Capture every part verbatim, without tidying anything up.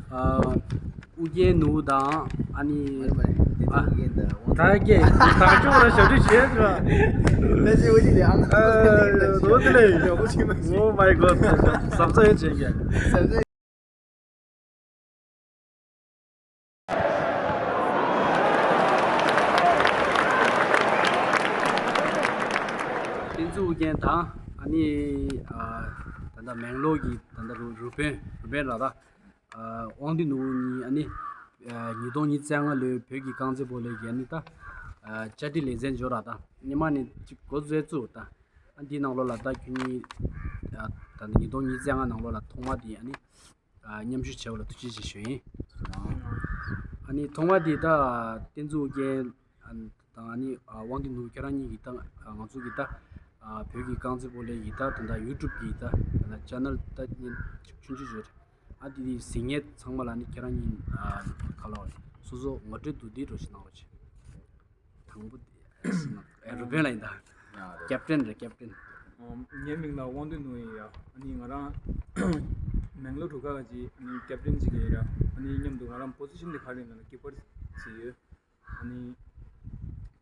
ཨ། ཨུ་རྒྱན་ནུ་དང་ཨ་ནི། ཨ། ད་གེ་ད་ཅོག་ར་ཞབས་ཕྱི་བྱས་ཟེར། ད་ཅི་འུ་ཅི་ལེ་ཨང་། ཨ། ལོ་དེ་ལེ། Oh my god. ཟབ་ཚ་ཡོད་བྱེད་ཀྱི། བསྟན་འཛིན་ཨུ་རྒྱན་དང་ཨ་ནི། ཨ། ད་ལྟ་མེང་ལོར་གྱི་ད་ལྟ་རུ་རུ་དཔོན་རུ་དཔོན་ལགས་དང་། ཨ། དབང་འདུས་ནོར་བུ་གཉིས་ཨ་ནི། ཨ། ཉིས་སྟོང་ཉི་ཤུ་རྩ་ལྔ་ལོའི་བོད་ཀྱི་རྐང་རྩེད་སྤོ་ལོའི་གི་ཨ་ནི་ད། ཨ། བཅར་འདྲི་ལེ་ཚན་འབྱོར་ར་ད་སྔོན་མ་ནས་ཅིག་འགོ་བཙུགས་ཚུལ་ད། ཨ། འདིའི་ནང་ལོགས་ལ་ད་ཁྱོད་གཉིས། ཨ། ད་ནི་ཉིས་སྟོང་ཉི་ཤུ་རྩ་ལྔ་ནང་ལོགས་ལ་ཐོག་མ་དེ་ཨ་ནི། ཨ། མཉམ་ཞུགས་བྱས་པ་ལ་ཐུགས་རྗེ་ཆེ་ཞུ་ཡིན། ཨ་ནི་ཐོག་མ་དེ་ད་བསྟན་འཛིན་ཨུ་རྒྱན། ཨ། དང་ཨ་ནི། ཨ། དབང་འདུས་ནོར་བུ་ཁྱེད་རང་གཉིས་ཀྱིས་ད། ཨ། ང་ཚོ་གི་ད། ཨ། བོད་ཀྱི་རྐང་རྩེད་སྤོ་ལོའི་གི་ད་ད་ལྟ་ཡུ་ཊུབ་གི་ད་ད་ལྟ་ཅེ་ནལ་ད་ཆུང་ཆུང་ཅིག་ཡོད་རེད། ཨ། དེ་དེ་གཟིགས་མཁན་ཚང་མ་ལ་ནི་ཁྱེད་རང་གཉིས། ཨ། ག་ལ་བ་རེད། སོ་སོ་ངོ་སྤྲོད་བསྡུས་བསྡུས་འདྲ་ཞིག་གནང་རོགས་བྱེད། དང་པོ་དེ། ཨ། རུ་དཔོན་ལགས་ཡིན་ད། ཨ། རེད། ཀེབ་ཊན་རེད། ཀེབ་ཊན། ཨ། ངའི་མིང་ལ་དབང་འདུས་ནོར་བུ་ཡིན་ཡ། ཨ་ནི་ང་རང་མེང་ལོར་རུ་ཁག་གི་ཨ་ནི་ཀེབ་ཊན་ཅིག་ཡིན་ར། ཨ་ནི་མཉམ་དུ་ང་རང་པོ་ཛི་ཤན་དེ་ག་རེ་ཡིན་ན་ཀི་པར་བྱེད་ཡོད། ཨ་ནི་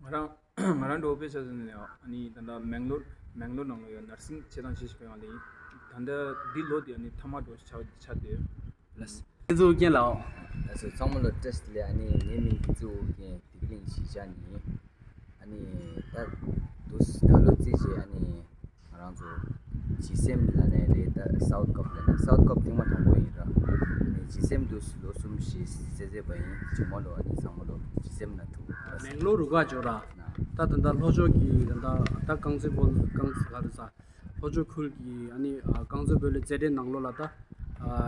ང་རང་ང་རང་འགྲོ་དཔེ་ཆ་ཟིན་ནས་ཨ་ནི་ད་ལྟ་མེང་ལོར་མེང་ལོར་ནང་ལ་ཡོད། ནར་སིང་བྱེད་སྟངས་ཤེས་ཤིག་ཡོང་ལེ་ཡིན། ད་ལྟ་འདི་ལོ་དེ་ཨ་ནི་མཐའ་མ་འགྲོ་ཆ་ཆ་དེ་ལས། ཀེ་ཛུ་ཨུ་རྒྱན་ལགས། ལགས་སོ། ཚང་མ་ལ་བཀྲ་ཤིས་བདེ་ལེགས། ཨ་ནི་ངའི་མིང་ཀེ་ཛུ་ཨུ་རྒྱན། བདེ་གླིང་གཞིས་ཆགས་ནས། ཨ་ནི་ད་དུས་ད་ལོ་རྩིས་བྱས་ཨ་ནི། ང་རང་ཚོ་ཇི་སེམ་ལ་ནས་རེད། ད་སའུ་ཐི་ཀབ་ལ་ནས་སའུ་ཐི་ཀབ་ཐེངས་མ་དང་པོ་ཡིན་ར། ཨ་ནི་ཇི་སེམ་དུ་ལོ་གསུམ་བཞི་རྩེད་རྩེད་པ་ཡིན། ཇོ་མོ་ལོ་ཨ་ནི་ཚང་མ་ལོ་ཇི་སེམ་ན་ཐུག་མེང་ལོར་རུ་ཁག་འབྱོར་ར། ད་ད་ལྟ་ལྷོ་ཕྱོགས་ཀྱི་ད་ད་ད་རྐང་རྩེད་སྤོ་རྐང་རྩེད་ག་རེ་ཟ། ལྷོ་ཕྱོགས་ཁུལ་གྱི་ཨ་ནི་རྐང་རྩེད་སྤོ་ལོའི་རྩེད་འགྲན་ནང་ལོགས་ལ་ད་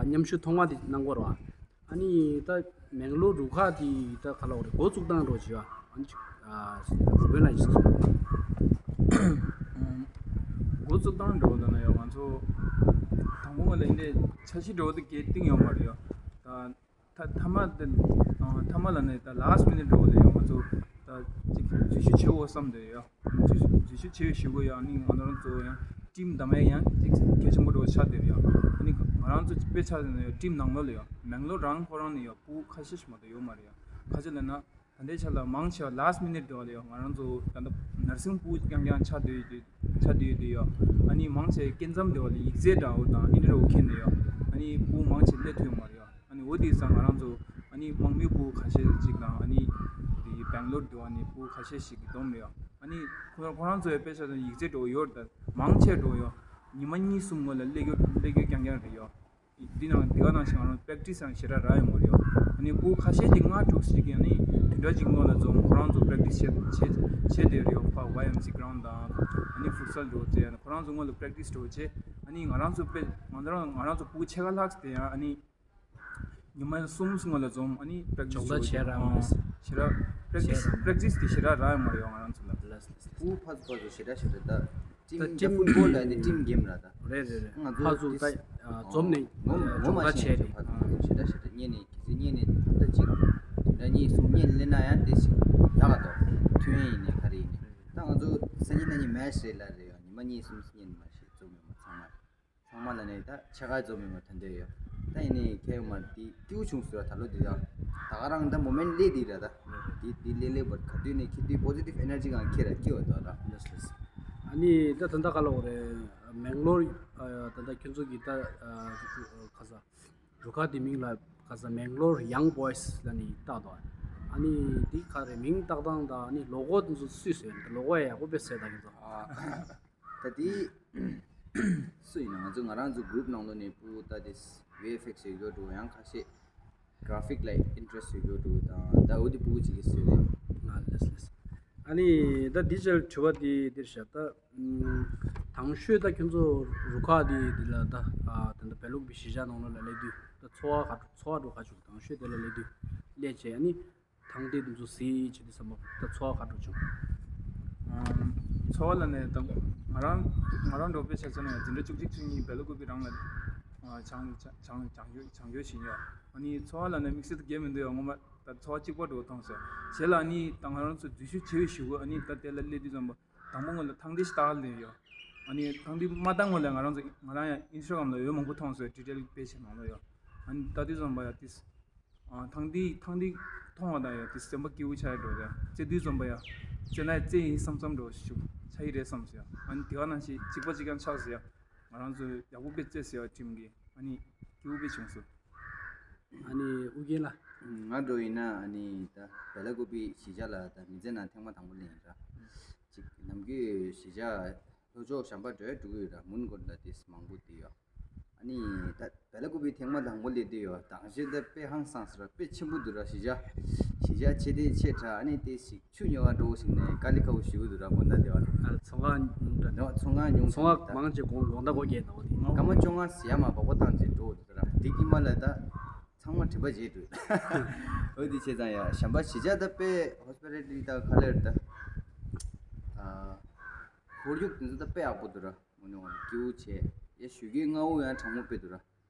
མཉམ་ཞུགས་ཐོག་མ་དེ་གནང་གོ་ར། ཨ་ནི་ད་མེང་ལོར་རུ་ཁག་དེ་ད་ག་ལ་བ་རེད། འགོ་བཙུགས་སྟངས་འདྲ་བོ་ཅིག་ཡོད། ཨ་ནི་ཅིག་ཨ། རུ་དཔོན་ལགས་ཅིག་གསུངས། འགོ་བཙུགས་སྟངས་འདྲ་བོ་ལབ་ན་ཡང་ང་ཚོ་དང་པོ་ང་ལ་འདི་འདྲའི་འཆར་གཞི་འདྲ་བོ་དེ་གའི་བཏིང་ཡོད་མ་རེད་ཡ། ད་ད་མཐའ་མ་དེ་ཨ། མཐའ་མ་ལབ་ན་ད་ལཱ་སི་ཊི་མི་ནིཊ་འདྲ་བོ་ལ་ཡང་ང་ཚོ་ད་ཅིག་འཛུལ་ཞུགས་བྱེད་དགོས་བསམ་བསྡད་ཡོད། འཛུལ་ཞུགས་བྱེད་ཞུ་དགོས་ཡ། ཨ་ནི་ང་རང་ཚོ་ཡང་ཊིམ་བདམས་ཡ་ཡང་ཅིག་གལ་ཆེན་པོ་འདྲ་བོ་ཆགས་བསྡད་ཡོད། ཨ་ནི་ང་རང་ཚོ་དཔེ་ཆ་ནས་ཡང་ཊིམ་ནང་ལོགས་ལ་ཡང་མེང་ལོར་རང་ཁོ་རང་ནས་ཡང་ཕྲུ་གུ་ཁ་ཤས་ཤིག་མ་གཏོགས་ཡོད་མ་རེད་ཡ། ག་ཅི་ལབ་ན་ད་ལྟའི་ཆ་ལ་མང་ཆེ་བ་ལཱ་སི་ཊི་མི་ནིཊ་འདྲ་བོ་ལ་ཡང་ང་རང་ཚོ་ད་ལྟ་ནར་སིང་ཕྲུ་གུ་རྐྱང་རྐྱང་ཆགས་བསྡད་ཡོད། ཆགས་བསྡད་ཡོད་དེ་ཡ། ཨ་ནི་མང་ཆེ་སྐྱེ་མཚམས་འདྲ་བོ་ལ་ཡིག་ཚད་འདྲ་བོ་དང་ཨི་འདྲ་བོ་འཁེལ་ནས་ཡ། ཨ་ནི་ཕྲུ་གུ་མང་ཆེ་སླེབས་ཐུབ་ཡོད་མ་རེད་ཡ། ཨ་ནི་འོ་དེ་སང་ང་རང་ཚོ་ཨ་ནི་དམག་མི་ཕྲུ་གུ་ཁ་ཤས་ཅིག་དང་ཨ་ནི་དེ་སྦེང་ལོར་དུ་ཨ་ནི་ཕྲུ་གུ་ཁ་ཤས་ཤིག་གིས་བསྡོམས་རེད་ཡ། ཨ་ནི་ཁོ་ཁོ་རང་ཚོའི་དཔེ་ཆ་དང་ཡིག་ཚད་འགྲོ་ཡོད་རེད། ད་མང་ཆེ་འགྲོ་ཡོད། ཉི་མ་གཉིས་གསུམ་སྔོན་ལ་སླེབས་ཡོད། སླེབས་ཡོད་རྐྱང་རྐྱང་རེད་ཡ། འདི་ནང་འདི་ག་ནང་བཞིན་ང་རང་པེག་ཊི་སི་ཡང་ཞེ་དྲག་རག་ཡོད་མ་རེད་ཡ། ཨ་ནི་ཕྲུ་གུ་ཁ་ཤས་ཀྱིས་ལྔ་དྲུག་ཞིག་གིས་ཨ་ནི་བདུན་ཕྲག་གཅིག་སྔོན་ལ་འཛོམས་ཁོ་རང་ཚོ་པེག་ཊི་སི་བྱེད་བྱེད་བྱེད་བསྡད་རེད་ཡ། ཕར་ཝའི་ཨེམ་སི་གྷི་རའུན་ཌི་དང་ཨ་ནི་ཕུཊ་སལ་འགྲོ་རྩེ་ཡ་ཁོ་རང་ཚོ་སྔོན་ལ་པེག་ཊི་སི་འགྲོ་བྱེད། ཨ་ནི་ང་རང་ཚོ་པེ་ང་རང་ང་རང་ཚོ་ཕྲུ་གུ་ཕྱེད་ཀ་ལྷག་ཙམ་དེ་ཡང་ཨ་ནི། ཉི་མ་གསུམ་སྔོན་ལ་འཛོམས། ཨ་ནི་པེག་ཊི་སི་སྦྱོང་བརྡར་བྱས་ར་མ་རེད། ཞེ་དྲག་པེག་ཊི་སི་བྱས་ར་པེག་ཊི་སི་དེ་ཞེ་དྲག་རག་ཡོད་མ་རེད་ང་རང་ཚོ་ལ། ལགས་སོ། ལགས་སོ། ཕྲུ་གུ་ཕར་ཚུར་ཕར་ཚུར་ཞེ་དྲག་ཞེ་དྲག་ད་ཊིམ་ད་ཊིམ་ཕུཊ་བོལ་ལ་ནི་ཊིམ་གེམ་ར་ད། རེད་རེད་རེད། ང་ཚོ་ཕར་ཚུར་ད་ཨ་འཛོམས་ནས་ངོ་ངོ་མ་སྦྱོང་བརྡར་བྱས་བྱས་ནས་ཕར་ཚུར་ཕར་ཚུར་ཞེ་དྲག་ཞེ་དྲག་གཉེར་ནས་གལ་སྲིད་གཉེར་ནས་ད་ཅིག་དེ་འདྲ་གཉིས་གསུམ་གཉེར་སླེབས་ན་ཡང་དེ་ཞིག་ཡག་ག་འདུག་མཐུན་ཡིན་ནས་ག་རེ་ཡིན་ནས་ད་ང་ཚོ་སང་ཉིན་གནངས་ཉིན་མེ་ཆི་རེད་ལ་རེད་ཡ། ཉི་མ་གཉིས་གསུམ་གཉེར་ནས་མ་ཤེས་འཛོམས་ཡོང་བ་ཚང་མ། ཚང་མ་ལ་ནས་ད་ཕྱེད་ཀ་འཛོམས་ཡོད་མ་ད་འདོད་ཡོད། ད་ཡིན་ནའི་ཁྱད་ཡོད་མ་རེད། དེ་སྐྱིད་པོ་བྱུང་ཟེར་བ་ད་ལོ་འདི་ད་ད་ག་རང་ད་མོ་མེན་ཊི་སླེབས་དེ་ར་ད་དེ་དེ་སླེབས་སླེབས་པར་ག་དུས་ནས་ཁྱེད་དུས་པོ་ཟི་ཊིབ་ཨེ་ནར་ཇི་གང་ཁྱེད་ར་སྐྱིད་པ་འདུག་ར། ལགས་སོ་ལགས་སོ། ཨ་ནི་ད་ད་ལྟ་ག་ལབ་དགོས་རེད། མེང་ལོར་ད་ལྟ་ཁྱོད་ཚོ་གི་ད་ཁ་ས་རུ་ཁག་དེ་མིང་ལ་ཁ་ས་མེང་ལོར་ཡང་བོའི་སི་ལབ་ནས་བཏགས་འདུག་ཨ་ནི་དེ་ག་རེ་མིང་བཏགས་སྟངས་དང་ཨ་ནི་ལོ་གོ་དེ་ཚོ་སུས་བཟོས་ཡིན། ལོ་གོ་ཡག་པོ་དཔེ་བཟོས་ད་ཁྱོད་ཚོ། ད་དེ་སུ་ཡིན་ན་ང་ཚོ་ང་རང་ཚོ་གུ་རུབ་ནང་ལོགས་ནས་ཕྲུ་གུ་ད་དེ་བི་ཨེཕ་ཨེགས་ཡོད་རྒྱུ་འགྲོ་ཡང་ཁ་ཤས་གྷ་ར་ཕིག་ལ་ཨིན་ཊི་རེ་སི་ཊི་ཡོད་རྒྱུ་འགྲོ་དང་ད་འོ་དེ་ཕྲུ་གུ་ཅིག་གིས་བཟོས་རེད། ང་ལགས་ལགས། ཨ་ནི་ད་དེ་ཕྱིར་དྲི་བ་དེ་འདིར་བཞག་ད་དང་ཤོས་ད་ཁྱོད་ཚོ་རུ་ཁག་དེ་དེ་ལ་ད་ད་ལྟ་བལ་ལུག་པའི་གཞིས་ཆགས་ནང་ལོགས་ལ་སླེབས་དུས་ད་ཚོར་བ་ག་ཚོར་བ་འགྲོ་ག་བྱུང་དང་ཤོས་དེ་ལ་སླེབས་དུས་སླེབས་བྱས་ཨ་ནི། ཐང་སྟེང་དེ་ཚོ་གཟིགས་བྱས་ཏེ་བསམ་པ་ད་ཚོར་བ་ག་འདྲ་བྱུང་། ཨམ། ཚོར་བ་ལབ་ནས་ད་ང་རང་ང་རང་འགྲོ་དཔེ་ཆ་བྱས་ན་ཡང་འཛིན་གྲྭ་བཅུ་གཅིག་བཅུ་གཉིས་བལ་ལུག་པའི་རང་ལ་ཨ་སྦྱང་སྦྱང་སྦྱང་རྒྱུ་སྦྱང་རྒྱུ་ཞིག་ཡོད། ཨ་ནི་ཚོར་བ་ལབ་ནས་དམིགས་བསལ་དུ་གང་ཡང་མི་འདུག་ཡ། ངོ་མ་ད་ཚོར་བ་གཅིག་པ་འདྲ་བོ་མཐོང་སོང་། གཞན་ལ་ཨ་ནི་ད་ང་རང་ཚོ་འཛུལ་ཞུགས་བྱེད་འོས་ཞུ་དགོས། ཨ་ནི་ད་དེ་ལ་སླེབས་དུས་ཙམ་པ་དང་པོ་ངོས་ལ་ཐང་སྟེང་ཞིག་བལྟ་སླེབས་ཡོད། ཨ་ནི་ཐང་སྟེང་མ་བལྟ་སྔོན་ལ་ང་རང་ཚོ་ང་རང་ཡང་ཨིན་སི་ཊ་གྷ་རམ་ལ་འོས་མང་པོ་མཐོང་སོང་། ཌི་ཊེལ་པེ་ཇི་ནང་ལ་ཡོད། ཨ་ནི་ལྟ་དུས་ཙམ་པ་ཡ་ཏིས། ཨ་ཐང་ཏི་ཐང་ཏི་མཐོང་བ་དང་ཡ་ཏིས་སེམས་པ་སྐྱིད་པོ་ཆགས་ཡ་འགྲོ་ཡ། རྩེ་དུས་ཙམ་པ་ཡ། རྩེ་ན་ཡ་རྩེ་ཡིན་བསམ་བསམ་འགྲོ་ཞུ་ཆ་ཡི་རེད་བསམ་སོང་ཡ། ཨ་ནི་དེ་ག་ནང་བཞིན་གཅིག་པ་གཅིག་རྐྱང་ཆགས་སོང་ཡ། ང་རང་ཚོ་ཡག་པོ་དཔེ་རྩེ་སོང་ཡ་ཁྲིམས་ཀྱི། ཨ་ནི་སྐྱིད་པོ་དཔེ་བྱུང་སོང་། ཨ་ནི་ཨུ་རྒྱན་ལགས། ང་འགྲོ་ཡིན་ན་ཨ་ནི་ད་བེ་ལ་ཀུ་པི་གཞིས་ཆགས་ལ་ད་མི་ཚེ་ནང་ཐེངས་མ་དང་པོ་ལ་ཡིན་ར། གཅིག་ནམ་རྒྱུན་གཞིས་ཆགས་ལྷོ་ཕྱོགས་བྱམས་པ་འགྲོ་ཡ་འགྲོ་གི་ཡོད་ར། མོན་གྷོ་ལ་ཏིས་མང་པོ་དེ་ཡོད། ཨ་ནི་ད་བེ་ལ་ཀུ་པི་ཐེངས་མ་དང་པོ་ལ་དེ་ཡོད། དང་ཞེ་ད་དཔེ་ཧང་སངས་སོང་ར། དཔེ་ཆེན་པོ་འདུག་ར། གཞིས་ཆགས་གཞིས་ཆགས་ཆེ་དེ་ཆེ་དྲགས། ཨ་ནི་ཏིས་ཞིག་ཆུ་ཉོ་ག་འགྲོ་ཞིག་ནས་དཀའ་ལས་ཁག་པོ་ཞིག་འདུག་ར། དགོང་དག་དེ་བ། ཨ་ཚོང་ཁང་ཉུང་དྲགས། ཨ་ཚོང་ཁང་ཉུང་ཚོང་ཁང་མང་ཆེ་དགོང་དགོང་དག་སྒོ་རྒྱག་འདུག་དེ། སྐར་མ་བཅོ་ལྔ་ཟེར་ཡ་མ་བག་པ་བཏང་བྱས་འགྲོ་འདུག་ར། དེ་དཀྱིལ་མ་ལ་ད་ཚང་མ་དྲན་པ་བརྗེད་འགྲོ། འོ་དེ་བྱས་ཙང་ཡ་བྱམས་པ་གཞིས་ཆགས་ད་དཔེ་ཧོ་སི་པི་ཊ་ལི་ཊི་ད་ག་ལེར་ད། ཨ་ཁོར་ཡུག་དེ་ཚོ་ད་དཔེ་ཡག་པོ་འདུག་ར། ངོ་ནས་ངོ་ནས་སྐྱིད་པོ་བྱས། ཡ་ཞོགས་ཀས་སྔ་པོ་ཡང་གྲང་མོ་དཔེ་འདུག་ར།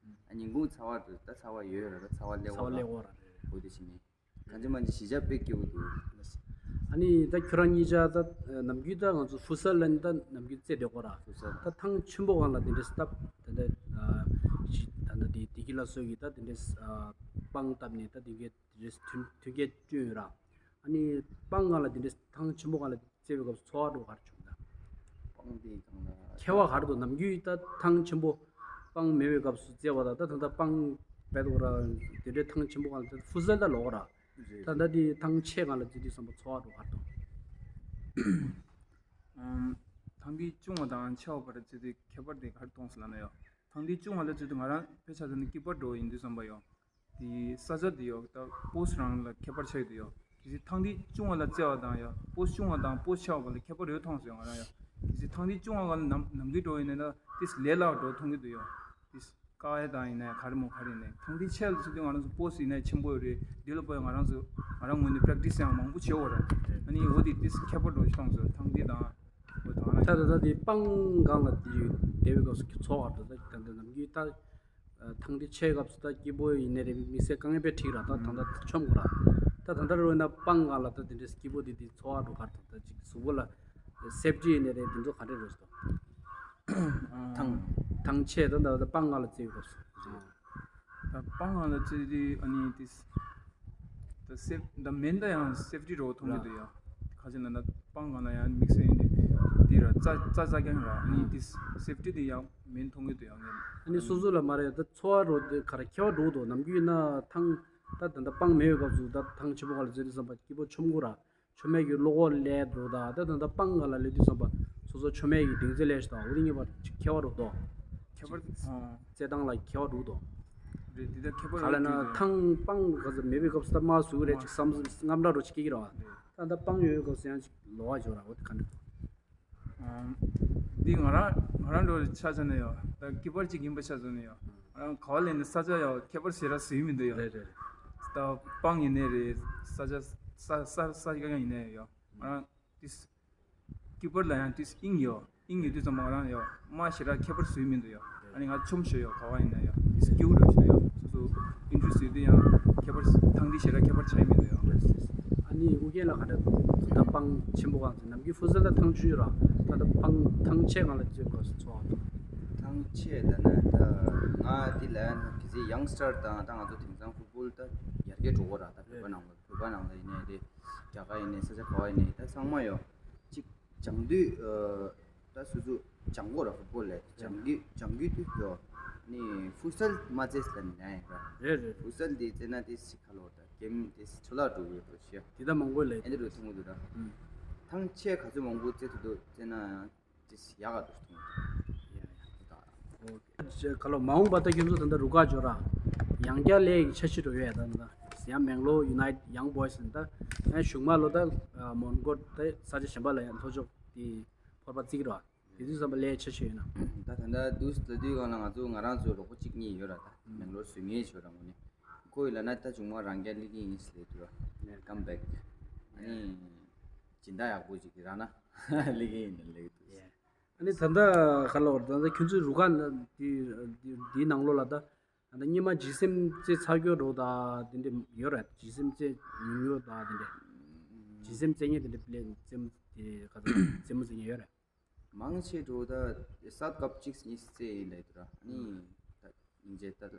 ཨ་ཉིན་གུང་ཚ་བ་འདུག་ད་ཚ་བ་ཡོད་ར། ད་ཚ་བ་ལེགས་པོ་ར། ཚ་བ་ལེགས་པོ་ར། རེད་རེད། འོ་དེ་བྱས་ནས། གང་ཅི་མང་ཅི་གཞིས་ཆགས་དཔེ་སྐྱིད་པོ་འདུག་ཨ་ནི་ད་ཁྱོད་རང་གཉིས་ཆ་ད་ནམ་རྒྱུན་ད་ང་ཚོ་ཧྥུ་སལ་ལ་ནི་ད་ནམ་རྒྱུན་རྩེ་བསྡད་ཀྱི་ཡོད་ར། ཧྥུ་སལ། ད་ཐང་ཆེན་པོ་སྒང་ལ་དེ་འདྲས་སྟབས་ད་ད་ད་ད་དེ་དེ་གི་ལ་སོགས་ཀྱི་ད་དེ་འདྲས་སྤང་བཏབ་ནས་ད་དེ་གའི་དེ་འདྲས་མཐུན་མཐུན་རྐྱེན་བསྐྲུན་ཡོད་ར། ཨ་ནི་སྤང་སྒང་ལ་དེ་འདྲས་ཐང་ཆེན་པོ་སྒང་ལ་རྩེ་བའི་སྐབས་སུ་ཚོར་བ་འདྲ་བོ་ག་རེ་བྱུང་ད། སྤང་དེ་སྒང་ལ་ཁྱད་པར་ག་རེ་འདུག་ནམ་རྒྱུན་ད་ཐང་ཆེན་པོ་སྤང་མེད་པའི་སྐབས་སུ་རྩེ་བ་དང་ད་ད་ལྟ་སྤང་བས་འདུག་ར། དེ་འདྲའི་ཐང་ཆེན་པོ་སྒང་ལ་ད་ཧྥུ་སལ་ད་ལོག་ར། རེད། ད་ལྟ་དེ་ཐང་ཆེ་སྒང་ལ་རྩེ་དུས་ཙམ་པ་ཚོར་བ་འདྲ་བོ་ག་རེ་འདུག་ཨམ། ཐང་དེ་ཆུང་བ་དང་ཆེ་བ་བར་རྩེ་དུས་ཁྱད་པར་དེ་ག་རེ་མཐོང་སོང་ལབ་ན་ཡོ། ཐང་དེ་ཆུང་བ་ལ་རྩེ་དུས་ང་རང་དཔེ་ཆ་ཚོ་ནི་སྐྱིད་པོ་འདྲ་བོ་ཡིན་དུས་ཙམ་པ་ཡོ། དེ་ས་ཆ་དེ་ཡོ་ད་སྤོས་རང་ལ་ཁྱད་པར་ཆགས་ཡོད་དུ་ཡོ། དེ་ཐང་དེ་ཆུང་བ་ལ་རྩེ་བ་དང་ཡོ། སྤོས་ཆུང་བ་དང་སྤོས་ཆེ་བ་ལ་ཁྱད་པར་ཡོད་མཐོང་སོང་ཡོ་ང་རང་ཡོ། དེ་ཐང་དེ་ཆུང་བ་ལ་ནམ་ནམ་རྒྱུན་འགྲོ་ཡིན་ན་ད་དེ་ལས་སླ་བ་འགྲོ་མཐོང་གི་འདུག་ཡོ། དེ་བཀག་ཡ་དང་ཡིན་ན་ཡང་ག་རེ་མོ་ག་རེ་ཡིན་ནའི་ཐང་དེ་ཆེ་ལ་ཚུད་དུས་ང་རང་ཚོ་སྤོས་ཡིན་ན་ཆེན་པོ་ཡོད་རེད། དེ་ལ་སྤོས་ང་རང་ཚོ་ང་རང་ངོས་ནས་པྲེག་ཊི་སི་ཡང་མང་པོ་བྱེད་འོ་ར། ཨ་ནི་འོ་དེ་དེ་ཁྱད་པར་འགྲོ་ཞིག་མཐོང་སོང་ཐང་དེ་དང་། འོ་དང་ན་ད་ད་ད་དེ་སྤང་སྒང་ལ་དེ་བསྡད་པའི་སྐབས་སུ་ཚོར་བ་ད་ད་ད་ནམ་རྒྱུན་ད་ཐང་དེ་ཆེ་སྐབས་སུ་ད་སྐྱིད་པོ་ཡིན་ནའི་རེད། དམིགས་བསལ་དཀའ་ངལ་དཔེ་འཕྲད་ར། ད་ད་ད་མཆོང་དགོས་ར། ད་ད་ད་རོལ་ན་སྤང་སྒང་ལ་ད་དེ་འདྲའི་སྐྱིད་པོ་དེ་དེ་ཚོར་བ་འགྲོ་ག་ད་ད་ཅིག་གཟུགས་པོ་ལ་སེབ་ཊི་ཡིན་ནའི་རེད། དེ་ཚོ་ག་འདྲ་རེད་ཟེར། ཐང་། ཐང་ཆད་ད་ད་ད་སྤང་སྒང་ལ་རྩེ་བའི་སྐབས་སུ། ད་སྤང་སྒང་ལ་རྩེ་དུས་ཨ་ནི་དེ་ད་སེབ་ད་མེན་ད་ཡང་སེབ་ཊི་རོ་མཐོང་གི་འདུག་ཡ། ཁ་ཅིག་ན་ད་སྤང་སྒང་ལ་ཡང་དམིགས་བསལ་ཡིན་དེ་དེ་ར་རྩྭ་རྩྭ་རྩྭ་རྐྱང་ར། ཨ་ནི་དེ་སེབ་ཊི་དེ་ཡང་མེན་མཐོང་གི་འདུག་ཡ་ངས། ཨ་ནི་སོ་སོ་ལ་མ་རེད་ད་ཚོར་བ་རོ་དེ་ག་རེ་ཁྱད་པར་འགྲོ་གི་འདུག་ནམ་རྒྱུན་ན་ཐང་ད་ད་ད་སྤང་མེད་པའི་སྐབས་སུ་ད་ཐང་ཆེན་པོ་སྒང་ལ་རྩེ་དུས་ཙམ་པ་སྐྱིད་པོ་མཆོང་གི་ར། མཆོད་མེ་གི་བློ་ཁོག་སླེབས་འགྲོ་ད། ད་ད་ད་སྤང་སྒང་ལ་སླེབས་དུས་ཙམ་པ་སོ་སོ་མཆོད་མེ་གི་གདེང་ཚོད་སླེབས་ཤག་ད། འོ་དེ་ངེས་པར་ཅིག་ཁྱད་པར་འགྲོ་འདུག་ཁྱད་པར་ཨང་། རྩེ་སྟངས་ལ་ཁྱད་པར་འགྲོ་འདུག་རེད་དེ་ད་ཁྱད་པར་ག་ལ་ན་ཡོད་དུས་ཐང་སྤང་ག་ཚོད་མེད་པའི་སྐབས་སུ་ད་དམག་ཟུག་རེད། ཅིག་བསམ་དངངས་སྐྲག་འདྲ་ཅིག་སྐྱེ་གི་རེད་བ། རེད། ད་ད་སྤང་ཡོད་པའི་སྐབས་སུ་ཡང་ཅིག་ལོག་པ་འཇོག་ར། འོ་དེ་ག་འདྲ་འདུག་ཨང་། འདི་ང་རང་ང་རང་འགྲོ་ཆ་ཆ་ནས་ཡོ། ད་སྐྱིད་པར་ཅིག་ཡིན་པ་ཆ་ཆ་ནས་ཡོ། ང་རང་ག་བ་ལས་ནས་ས་ཆ་ཡོ་ཁྱད་པར་ཞེ་དྲག་བཟོས་མི་འདུག་ཡོ། རེད་རེད། ད་སྤང་ཡིན་ནའི་རེད། ས་ཆ་ས་ས་ས་ཆ་གང་ཡིན་ནའི་ཡོ། ང་རང་ཏིས་སྐྱིད་པར་ལ་ཡང་ཏིས་དབྱིངས་ཡོ། དབྱིངས་ཡོད་དུས་ཙམ་པ་ང་རང་ཡོ་དམག་ཞེ་དྲག་ཁྱད་པར་བཟོས་མི་འདུག་ཡོ། ཨ་ནི་ང་ཆོམ་ཤོད་ཡོ་ག་བ་ཡིན་ན་ཡོ། ཏིས་སྐྱིད་པོ་འགྲོ་ཤོད་ཡོ། སོ་སོ་ཨིན་ཊི་རེ་སི་ཡོད་དུས་ཡང་ཁྱད་པར་ཐང་འདི་ཞེ་དྲག་ཁྱད་པར་ཆགས་མི་འདུག་ཡོ། ཨ་ནི་ཨུ་རྒྱན་ལ་ག་འདྲ་འདུག་ད་སྤང་ཆེན་པོ་གང་ཚོད་ནམ་རྒྱུན་ཧྥུ་སལ་ད་ཐང་ཆུང་ཆུང་ར། ད་ད་སྤང་ཐང་ཆེ་གང་ལ་ཅིག་གོ་སོང་ཚོར་བ་འདུག་ཐང་ཆེ་ལ་ན་ད་ང་འདི་ལ་ཡང་གི་ཚེ་ཡང་སི་ཊར་དང་ད་ང་ཚོ་དེང་སང་ཧྥུ་ཊི་བོལ་ད་ཡར་རྒྱས་འགྲོ་གོ་ར། ད་བོད་པ་ནང་ལ་བོད་པ་ནང་ལ་ཡིན་ནའི་རེད། རྒྱ་གར་ཡིན་ནའི་ས་ཆ་ག་བ་ཡིན་ནའི་ད་ཚང་མ་ཡོ། གཅིག་སྦྱང་དུས་ད་སོ་སོ་སྦྱང་དགོས་ར། ཧྥུ་ཊི་བོལ་ལས་སྦྱང་དུས་སྦྱང་དུས་དུས་ཡོ། ནི་ཧྥུ་སལ་མ་རྩེས་ལ་ནི་ཡ་ཡིན་ར། རེད་རེད། ཧྥུ་སལ་དེ་རྩེ་ན་དེ་སི་ཁ་ལོ་ད་གེམ་དེ་སི་ཆོ་ལ་འགྲོ་གི་རོ་ཤི་ཡ། དེ་ད་མང་པོ་ལས་ཨེ་འདི་རུ་ཐུང་གི་འདུག་ར། ཨུམ། ཐང་ཆེ་ག་ཚོད་མང་པོ་རྩེ་ཐུབ་འདུག་རྩེ་ན་ཡང་དེ་སི་ཡག་ག་འདུག་ཐུང་གི་འདུག་ཡ་ཡ། ད་ཨོ་ཁ་ལོ་མ་འོངས་པ་ད་ཁྱོད་ཚོ་ད་ལྟ་རུ་ཁག་འཇོག་ར། ཡང་བསྐྱར་ལས་ཀྱི་འཆར་གཞི་འགྲོ་ཡོད་ད་ད། ཡང་མེང་ལོར་ཡུ་ནའི་ཊི་ཡང་བོའི་སི་ད། ཡང་གཞུག་མ་ལོ་ད་མོན་གྷོ་ད་ས་ཆ་གཞན་པ་ལ་ཡང་ལྷོ་ཕྱོགས་དེ་ཕོར་པ་བརྩིགས་ར། དེ་དུས་ཙམ་པ་ལས་འཆར་གཞི་ཡོད་ན། ད་ད་ལྟ་དུས་ལ་དུས་སྒང་ལ་ང་ཚོ་ང་རང་ཚོའི་རོགས་པ་གཅིག་གཉིས་ཡོད་ར། ད་མེང་ལོར་བཟོས་མཁན་ཞིག་ཡོད་ར། ངོ་ནས་ཁོ་ཡི་ལ་ན་ད་གཞུག་མ་རང་རྒྱལ་སླེབས་ཀྱི་ཡིན་ཟེར་ལབ་འདུག་ར། ནས་ཀམ་བེག་ཨ་ནི་སྦྱིན་བདག་ཡག་པོ་ཅིག་གི་ར་ན་སླེབས་ཀྱི་ཡིན་ལབ་འདུག་ཨ་ནི་ད་ལྟ་ག་ལ་བར་ད་ལྟ་ཁྱོད་ཚོའི་རུ་ཁག་འདི་འདིའི་ནང་ལོགས་ལ་ད་ད་ལྟ་སྔོན་མ་ཇི་སེམ་རྩེ་ཚར་གྱི་འགྲོ་ད་དེ་འདྲ་ཡོད་རེད། ཇི་སེམ་རྩེ་ཉུང་ཉུང་ད་དེ་འདྲ། ཇི་སེམ་རྩེ་མཁན་དེ་འདྲ་པི་ལེ་རྩེད་མོ་དེ་ག་ཚོད་རྩེད་མོ་རྩེ་མཁན་ཡོད་རེད། མང་ཆེ་འགྲོ་ད་ས་ཀབ་གཅིག་གཉིས་རྩེ་ཡིན་ལབ་འདུག་ར། ཨ་ནི་ད་སྙིང་རྗེ་ད་ལ།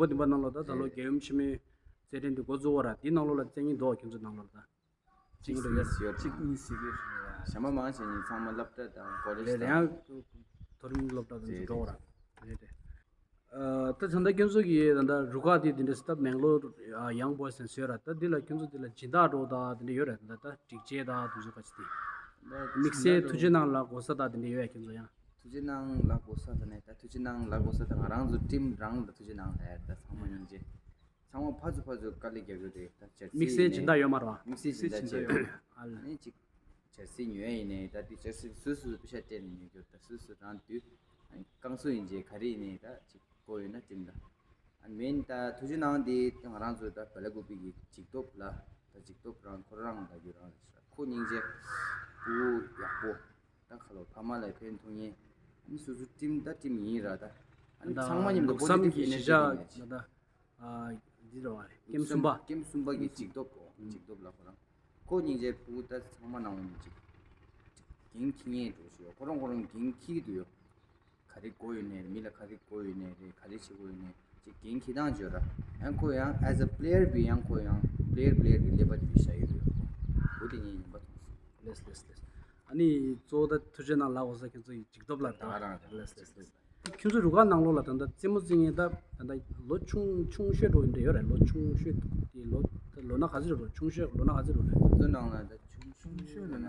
དྲུག་པ་བདུན་པ་ནང་ལོགས་ད་ད་ལོ་རྒྱལ་ཡུམ་ཆེན་མོའི་རྩེད་འགྲན་དེ་འགོ་བཙུགས་པ་ར། དེའི་ནང་ལོགས་ལ་རྩེད་མཁན་འདུག་ཁྱོད་ཚོ་ནང་ལོགས་ལ་ད། གཅིག་གཉིས་ཡོད། གཅིག་གཉིས་ཟེར་གྱི་རེད། ཞྭ་མོ་མང་ཆེ་ནི་ཚང་མ་སློབ་གྲྭ་དང་ཀོ་ལེཇ་རེད། དང་ཡང་མཐོ་རིམ་སློབ་གྲྭ་དང་རེད། འགྲོ་བ་ར། རེད་རེད། ཨ། ད་ད་ལྟ་ཁྱོད་ཚོ་གི་ད་ལྟ་རུ་ཁག་དེ་དེ་འདྲ་སི་ཊབ་མེང་ལོར་ཡང་བོ་ཡི་སི་ཟེར་ཡོད་ར། ད་འདི་ལ་ཁྱོད་ཚོ་འདི་ལ་སྦྱིན་བདག་འགྲོ་ད་དེ་འདྲ་ཡོད་ར། ད་ད་སྒྲིག་ཆས་ད་དུ་ཚོ་ག་ཅི་དེ། དམིགས་བསལ་ཐུགས་རྗེ་གནང་ལ་གོ་ས་ད་དེ་འདྲ་ཡོད་ཡ་ཁྱོད་ཚོ་ཡང་། ཐུགས་རྗེ་གནང་ལ་གོ་ས་ད་ནས་ད་ཐུགས་རྗེ་གནང་ལ་གོ་ས་ད་ང་རང་ཚོ་ཊིམ་རང་ལ་ཐུགས་རྗེ་གནང་ལ་ཡ། ད་ཚང་མ་སྙིང་རྗེ། ཚང་མ་ཕར་ཚུར་ཕར་ཚུར་དཀའ་ལས་རྒྱག་གི་རེད། ད་ཇར་སི་དམིགས་བསལ་ཡིན་ནའི་སྦྱིན་བདག་ཡོད་མ་རེད་བ། དམིགས་བསལ་སྦྱིན་བདག་བྱས་ཡོད། ཨ་ལ། ཨ་ནི་ཅིག་ཇར་སི་ཉོ་ཡ་ཡིན་ནའི་ད་དེ་ཇར་སི་སོ་སོས་པེ་ཤ་སྤྲད་ནས་ཉོ་རྒྱུ། ད་སོ་སོ་རང་དུས་ཨ་ནི་རྐང་སོ་ཡིན་གྱི་ག་རེ་ཡིན་ནའི་ད་ཅིག་དགོས་ཡོད་ན་ཊིམ་ལ། ཨ་ནི་མིན་ད་ཐུགས་རྗེ་གནང་དེ་ང་རང་ཚོ་ད་བལ་ཀུ་པི་གི་ཇིག་ཐོབ་ལ། ད་ཇིག་ཐོབ་རང་ཁོ་རང་ལ་རྒྱུ་རང་རེད་ཤག་ཁོ་སྙིང་རྗེ། བུ་ཡག་པོ། ད་ཁ་ལོ་ཕ་མ་ལ་ཕན་ཐོགས་ངེས། ཨ་ནི་སོ་སོ་ཊིམ་ད་ཊིམ་ཡིན་ར་ད། ཨ་ནི་ད་ཚང་མ་མཉམ་དུ་ལུགས་བསམ་པོ་ཟི་ཊིབ་གྱི་ཨེ་ནར་ཇི་གཞིར་བཞག་ཡིན་ན་ཅིག་ད་ལྟ་ཨ་འདི་རེད་བ། ཀེམ་གསུམ་པ། ཀེམ་གསུམ་པ་གི་ཇིག་ཐོབ་གོ་ཇིག་ཐོབ་ལ་ཁོ་རང་། ཁོ་སྙིང་རྗེ་ཕྲུ་གུ་ད་ཚང་མ་ནང་ངོ་ནས་ཅིག་འགན་འཁྱེར་མཁན་འགྲོ་ཞིག་ཡོད། ཁོ་རང་ཁོ་རང་འགན་འཁྱེར་གྱི་འདུག་ཡོད། ག་རེ་དགོས་ཡོད་ནའི་མི་ལ་ག་རེ་དགོས་ཡོད་ནའི་རེད། ག་རེ་བྱེད་དགོས་ཡོད་ནའི་ཅིག་འགན་འཁྱེར་སྟངས་བརྗོད་ར། ཡང་ཁོ་ཡང་as a player བི་ཡང་ཁོ་ཡང་པི་ལེ་ཡར་པི་ལེ་ཡར་གི་ཀླད་པ་དེ་བཞག་ཡོད་ཡོད། འོ་དེ་ངས་ཡིན་པ་མཐོང་སོང་། ལེས་ལེས་ལེས། ཨ་ནི་གཙོ་བོ་ད་ཐུགས་རྗེ་གནང་ལ་འོ་ས་ཁྱོད་ཚོ་ཡི་ཇིག་སྟོབས་ལ་ད་ད་རང་རེད། ལེས་ལེས་ལེས། ཁྱོད་ཚོ་རུ་ཁག་ནང་ལོགས་ལ་ད་ལྟ་རྩེད་མོ་རྩེ་མཁན་ད་ད་ལྟ་ལོ་ཆུང་ཆུང་ཤོས་འགྲོ་ཡིན་འདྲ་ཡོད་རེད། ལོ་ཆུང་ཤོས་དེ་ལོ་ད་ལོ་ན་ག་ཚོད་རེད། ཆུང་ཤོས་ལོ་ན་ག་ཚོད་རེད། ང་ཚོ་ནང་ལ་ད་ཆུང་ཆུང་ཤོས་ལ་ན།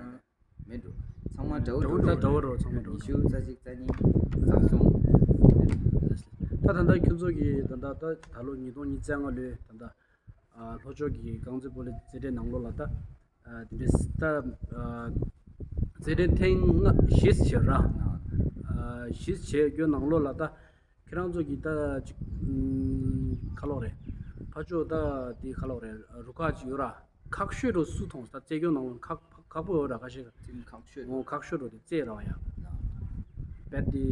མེད་འགྲོ། ཚང་མ་འདྲ་བོ་འདྲ་བོ་འདྲ་བོ་རེད། ཚང་མ་འདྲ་བོ། ཉི་ཤུ་རྩ་གཅིག་རྩ་གཉིས་རྩ་གསུམ། ད་ད་ལྟ་ཁྱོད་ཚོ་གི་ད་ལྟ་ད་ད་ལོ་ཉིས་སྟོང་ཉི་ཤུ་རྩ་ལྔ་ལོའི་ད་ལྟ་ཨ་ལྷོ་ཕྱོགས་ཀྱི་རྐང་རྩེད་སྤོ་ལོའི་རྩེད་འགྲན་ནང་ལོགས་ལ་ད་ཨ་དེ་འདྲའི་ད་ཨ་རྩེད་འགྲན་ཐེངས་ལྔ་བཞི་བྱས་ར། ཨ་བཞི་བྱས་རྒྱུ་ནང་ལོགས་ལ་ད་ཁྱེད་རང་ཚོ་གི་ད་ཅིག་ཨམ་ཁ་ལོག་རེད། ཕ་ཕྱོགས་ད་དེ་ཁ་ལོག་རེད། རུ་ཁག་ཅིག་ཡོད་ར། ཁག་ཤོས་རུ་སུ་མཐོང་ད་རྩེད་སྐྱོང་ནང་ལ་ཁག་ཁག་པོ་ཡོད་ར། ཁ་ཤས་ཁག་ཤོས་འོ་ཁག་ཤོས་རུ་དེ་རྩེད་ར་བ་ཡ། བེད་དེ་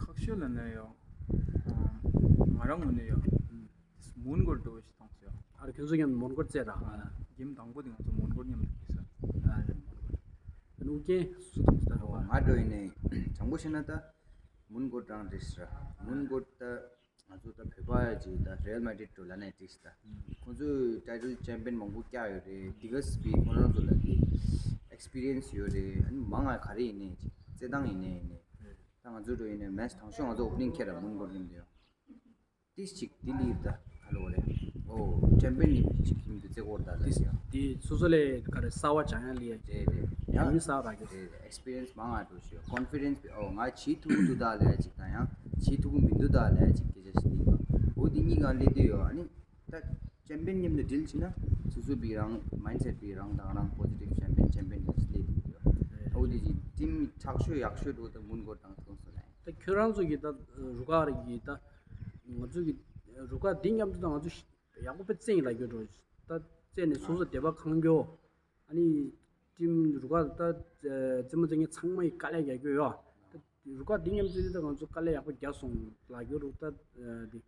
ཁག་ཤོས་ལ་ན་ཡོ། ང་རང་ངོས་ནས་ཡོ། མོན་གྷོར་འགྲོ་བ་ཞིག་མཐོང་སོང་། ཨ་རེ་ཁྱོད་ཚོ་མཉམ་མོན་གྷོར་རྩེད་ར། ཨ་གེམ་དང་པོ་དེ་ང་ཚོ་མོན་གྷོར་མཉམ་དུ་ཕེབས་སོང་། ཨ་རེ་མོན་གྷོར། ཨ་ནུ་རྒྱན་སུ་དང་སུ་ད་རོ། ང་འགྲོ་ཡིན་ནས་དྲང་པོ་བཤད་ན་ད་མོན་གྷོར་རང་རེད་ཟེར། མོན་གྷོར་ད་ང་ཚོ་ད་བོད་པ་ཅིག་ད་རེལ་མ་ཌི་རིད་འགྲོ་ལབ་ནས་འགྲིག་ད། ཁོང་ཚོས་ཊའི་ཊལ་ཅེམ་པི་ཡན་མང་པོ་བཀྱག་ཡོད་རེད། དེ་ག་སི་པི་ཁོང་རང་ཚོ་ལ་དེ་ཨེག་སི་པི་རི་ཡན་སི་ཡོད་རེད། ཨ་ནི་མང་ང་ག་རེ་ཡིན་ནས་ཅིག་རྩེད་ཐང་ཡིན་ནས་ཡིན་ནས། ད་ང་ཚོ་འགྲོ་ཡིན་ནས་མེ་ཆི་དང་ཤོས་ང་ཚོ་ཨོ་པ་ནིང་ཁྱེར་ར་མོན་གྷོར་མཉམ་དུ་ཡོང་། ཏིས་ཅིག་ལྡི་ལིར་ད་ག་ལོ་རེད། ཨོ་ཅེམ་པི་ཡན་ནི་ཅིག་ཡིན་དུ་རྩེ་སྐོར་ད་ལ་ཡ། དེ་སོ་སོ་ལས་ག་རེ་གསར་བ་སྦྱང་ཡ་ལི་ཡ། རེད་རེད། ཡང་མི་གསར་ར་གི་རེད་རེད། ཨེག་སི་པི་རི་ཡན་སི་མང་ང་འགྲོ་ཞུ་ཀོན་ཕི་ཌེན་སི་ཨོ་ང་བྱེད་ཐུབ་ཀྱི་འདུག་ད་ལ་ཡ་ཅིག་དང་ཡང་བྱེད་ཐུབ་ཀྱི་མི་འདུག་ད་ལ་ཡ་ཅིག་སྐད་ཆ་ཞིག་གླེང་ག་འོ་དེ་གཉིས་ཀ་སླེབས་དུས་ཡོ། ཨ་ནི་ད་ཅེམ་པི་ཡན་མཉམ་དུ་འགྲིལ་ཕྱིན་ན་སོ་སོ་བི་རང་མའིན་སེ་ཊི་བི་རང་དང་རང་པོ་ཟི་ཊིབ་ཅེམ་པི་ཡན་ཅེམ་པི་ཡན་ཅིག་སླེབས་དུས་ཡོ། ཨོ་དེ་ཅིག་ཊིམ་དྲག་ཤོས་ཡག་ཤོས་འགྲོ་ད་མོན་གྷོར་དང་ཐོན་སོང་ལ་ཡ། ད་ཁྱོད་རང་ཚོ་གི་ད་རུ་ཁག་རེ་གི་ད་ང་ཚོ་གི་རུ་ཁག་འདི་མཉམ་དུ་ད་ང་ཚོ་ཡག་པོ་དཔེ་རྩེད་ཡིན་ལ་རྒྱུ་འགྲོ། ད་རྩེད་ནས་སོ་སོ་དད་པ་ཁེངས་རྒྱུ། ཨ་ནི་ཊིམ་རུ་ཁག་ད་རྩེད་མོ་རྩེད་མཁན་ཚང་མ་ཡི་དཀའ་ལས་རྒྱག་རྒྱུ་ཡོད། ད་རུ་ཁག་འདི་མཉམ་རྩེད་ད་ང་ཚོ་དཀའ་ལས་ཡག་པོ་རྒྱག་སོང་ལ་རྒྱུ་རུ་ད་འདི་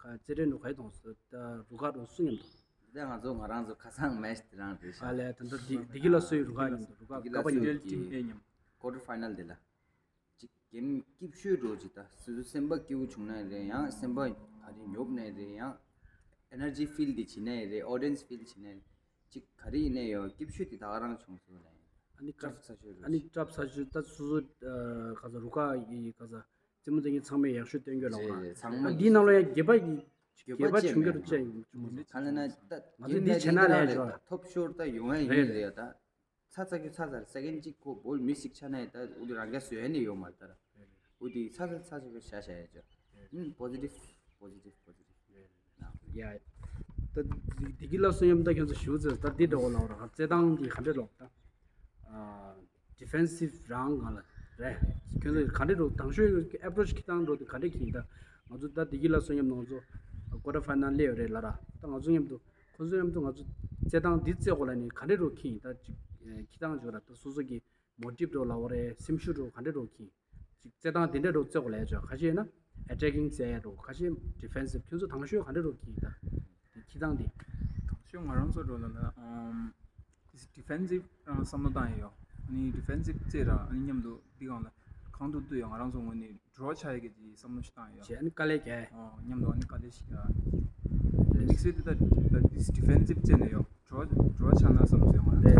རྩེད་འགྲན་རུ་ཁག་ཡི་དང་ད་རུ་ཁག་རུ་སུ་མཉམ་དུ། ད་ང་ཚོ་ང་རང་ཚོ་ཁ་སང་མེ་ཆི་དེ་རང་རེད་ཤག་ཨ་ལས་ད་ད་འདི་འདི་གི་ལ་སུ་ཡི་རུ་ཁག་མཉམ་དུ་རུ་ཁག་ཀ་པ་མཉམ་དུ་ཀོ་ཊར་ཕའི་ནལ་དེ་ལ། ཅིག་གེམ་སྐྱིད་ཤོས་འགྲོ་ཅིག་ད་སོ་སོ་སེམས་པ་སྐྱིད་པོ་བྱུང་ནའི་རེད། ཡང་སེམས་པ་ག་རེ་ཉོབ་ནའི་རེད། ཡང་ཨེ་ནར་ཇི་ཕིལ་དེ་བྱེད་ནའི་རེད། ཨོ་ཌི་ཡན་སི་ཕིལ་བྱེད་ནའི་རེད། ཅིག་ག་རེ་ཡིན་ནའི་ཡོད་སྐྱིད་ཤོས་དེ་ད་ག་རང་བྱུང་སོང་ལ་ཡིན། ཨ་ནི་སྐྲབ་ཚ་ཤོས་རེད། ཨ་ནི་སྐྲབ་ཚ་ཤོས་ད་སོ་སོ་ག་ས་རུ་ཁག་གི་ག་ས་རྩེད་མོ་རྩེད་མཁན་ཚང་མས་ཡག་ཤོས་སྟོན་རྒྱུ་ལ་རེད་རེད། ཚང་མ་འདིའི་ནང་ལ་ཡང་དགྱེས་པ་གི་དགྱེས་པ་བྱུང་རྒྱུ་རུ་བཅས་ཡིན། ག་ལ་ན་ད་ང་ཚོ་འདི་བྱེད་ན་ལས་ཆོག་ཐོབ་ཤོར་ད་ཡོང་ཡ་ཡིན་རེད་ད། ཚ་ཚ་གི་ཚ་ཚ་སེ་ཀེན་གཅིག་ཁོ་བོལ་མི་ཞིག་ཆ་ནས་ད་འུ་དུ་རང་རྒྱ་བཟོས་ནས་ཡོད་མ་རེད་ད། འུ་དུ་ཚ་ཚ་ཚ་ཚ་གི་བྱ་བྱ་ཡ་ཅོ། ཨུམ་པོ་ཟི་ཊིབ་པོ་ཟི་ཊིབ་པོ་ཟི་ཊིབ། ཡ། ད་དེ་དེ་གི་ལ་སོ་ཡམ་ད་ཁྱོད་ཚོ་ཞུ་ཚོད་ད་འདི་འགྲོ་ལ་བར་རྩེད་ཐང་གི་ག་འདྲས་ལོག་ད། ཨ་ཌི་ཕེན་སིབ་རང་གང་ལ་རེད། ཁྱོད་ཚོ་ག་འདྲས་འགྲོ་དང་ཤོས་ཨེ་པྲོ་ཆི་ཁྱི་ཏང་འགྲོ་དེ་ག་འདྲས་ཁྱི་ད། ང་ཚོ་ད་དེ་གི་ལ་སོ་ཡམ་ནང་ཚོ་ཀོ་ཊར་ཕའི་ནལ་སླེབས་ཡོད་རེད་ལ་ར། ད་ང་ཚོ་མཉམ་དུ་ཁོ་ཚོ་མཉམ་དུ་ང་ཚོ་རྩེད་ཐང་འདི་རྩེ་གོ་ལ་ནི་ག་འདྲས་འགྲོ་ཁྱི་ད་ཅིག་ཁྱི་ཏང་འཇོག་ར་ད་སོ་སོ་གི་མོ་ཊིབ་འགྲོ་ལ་བ་རེད། སེམས་ཤུགས་འགྲོ་ག་འདྲས་འགྲོ་ཁྱི། ཅིག་རྩེད་ཐང་དེ་འདྲ་རུ་རྩེ་གོ་ལས་ཆོག་ཁ་ཤས་ན་ཨེ་ཊེ་ཀིང་རྩེ་རུ་ཁ་ཤས་ཌི་ཕེན་སིབ་ཁྱོད་ཚོ་དང་ཤོས་ག་འདྲ་རུ་ཁྱི་ད། དེ་ཁྱི་ཐང་དེ། ཁྱོད་ང་རང་ཚོ་འགྲོ་ལ་ན་ཨམ། ཌི་ཕེན་སིབ་རང་བསམ་བློ་བཏང་ཡོད། ཨ་ནི་ཌི་ཕེན་སིབ་རྩེ་ར་ཨ་ནི་མཉམ་དུ་འདི་གང་ལ་གང་དུ་བཏུ་ཡོད། ང་རང་ཚོ་ངོས་ནས་ཌོ་ར་ཆགས་ཡོད་ཀྱི་བསམ་བློ་ཞིག་བཏང་ཡོད། ཞེས་ཨ་ནི་དཀའ་ལས་རྒྱག་ཨོ་མཉམ་དུ་ཨ་ནི་དཀའ་ལས་ཞིག་རྒྱག་དམིགས་བསལ་དེ་ད་ཌི་ཕེན་སིབ་རྩེ་ནས་ཡོད། ཌོ་ར་ཌོ་ར་ཆགས་ན་བསམ་ཚོད་ཡོད་མ་རེད།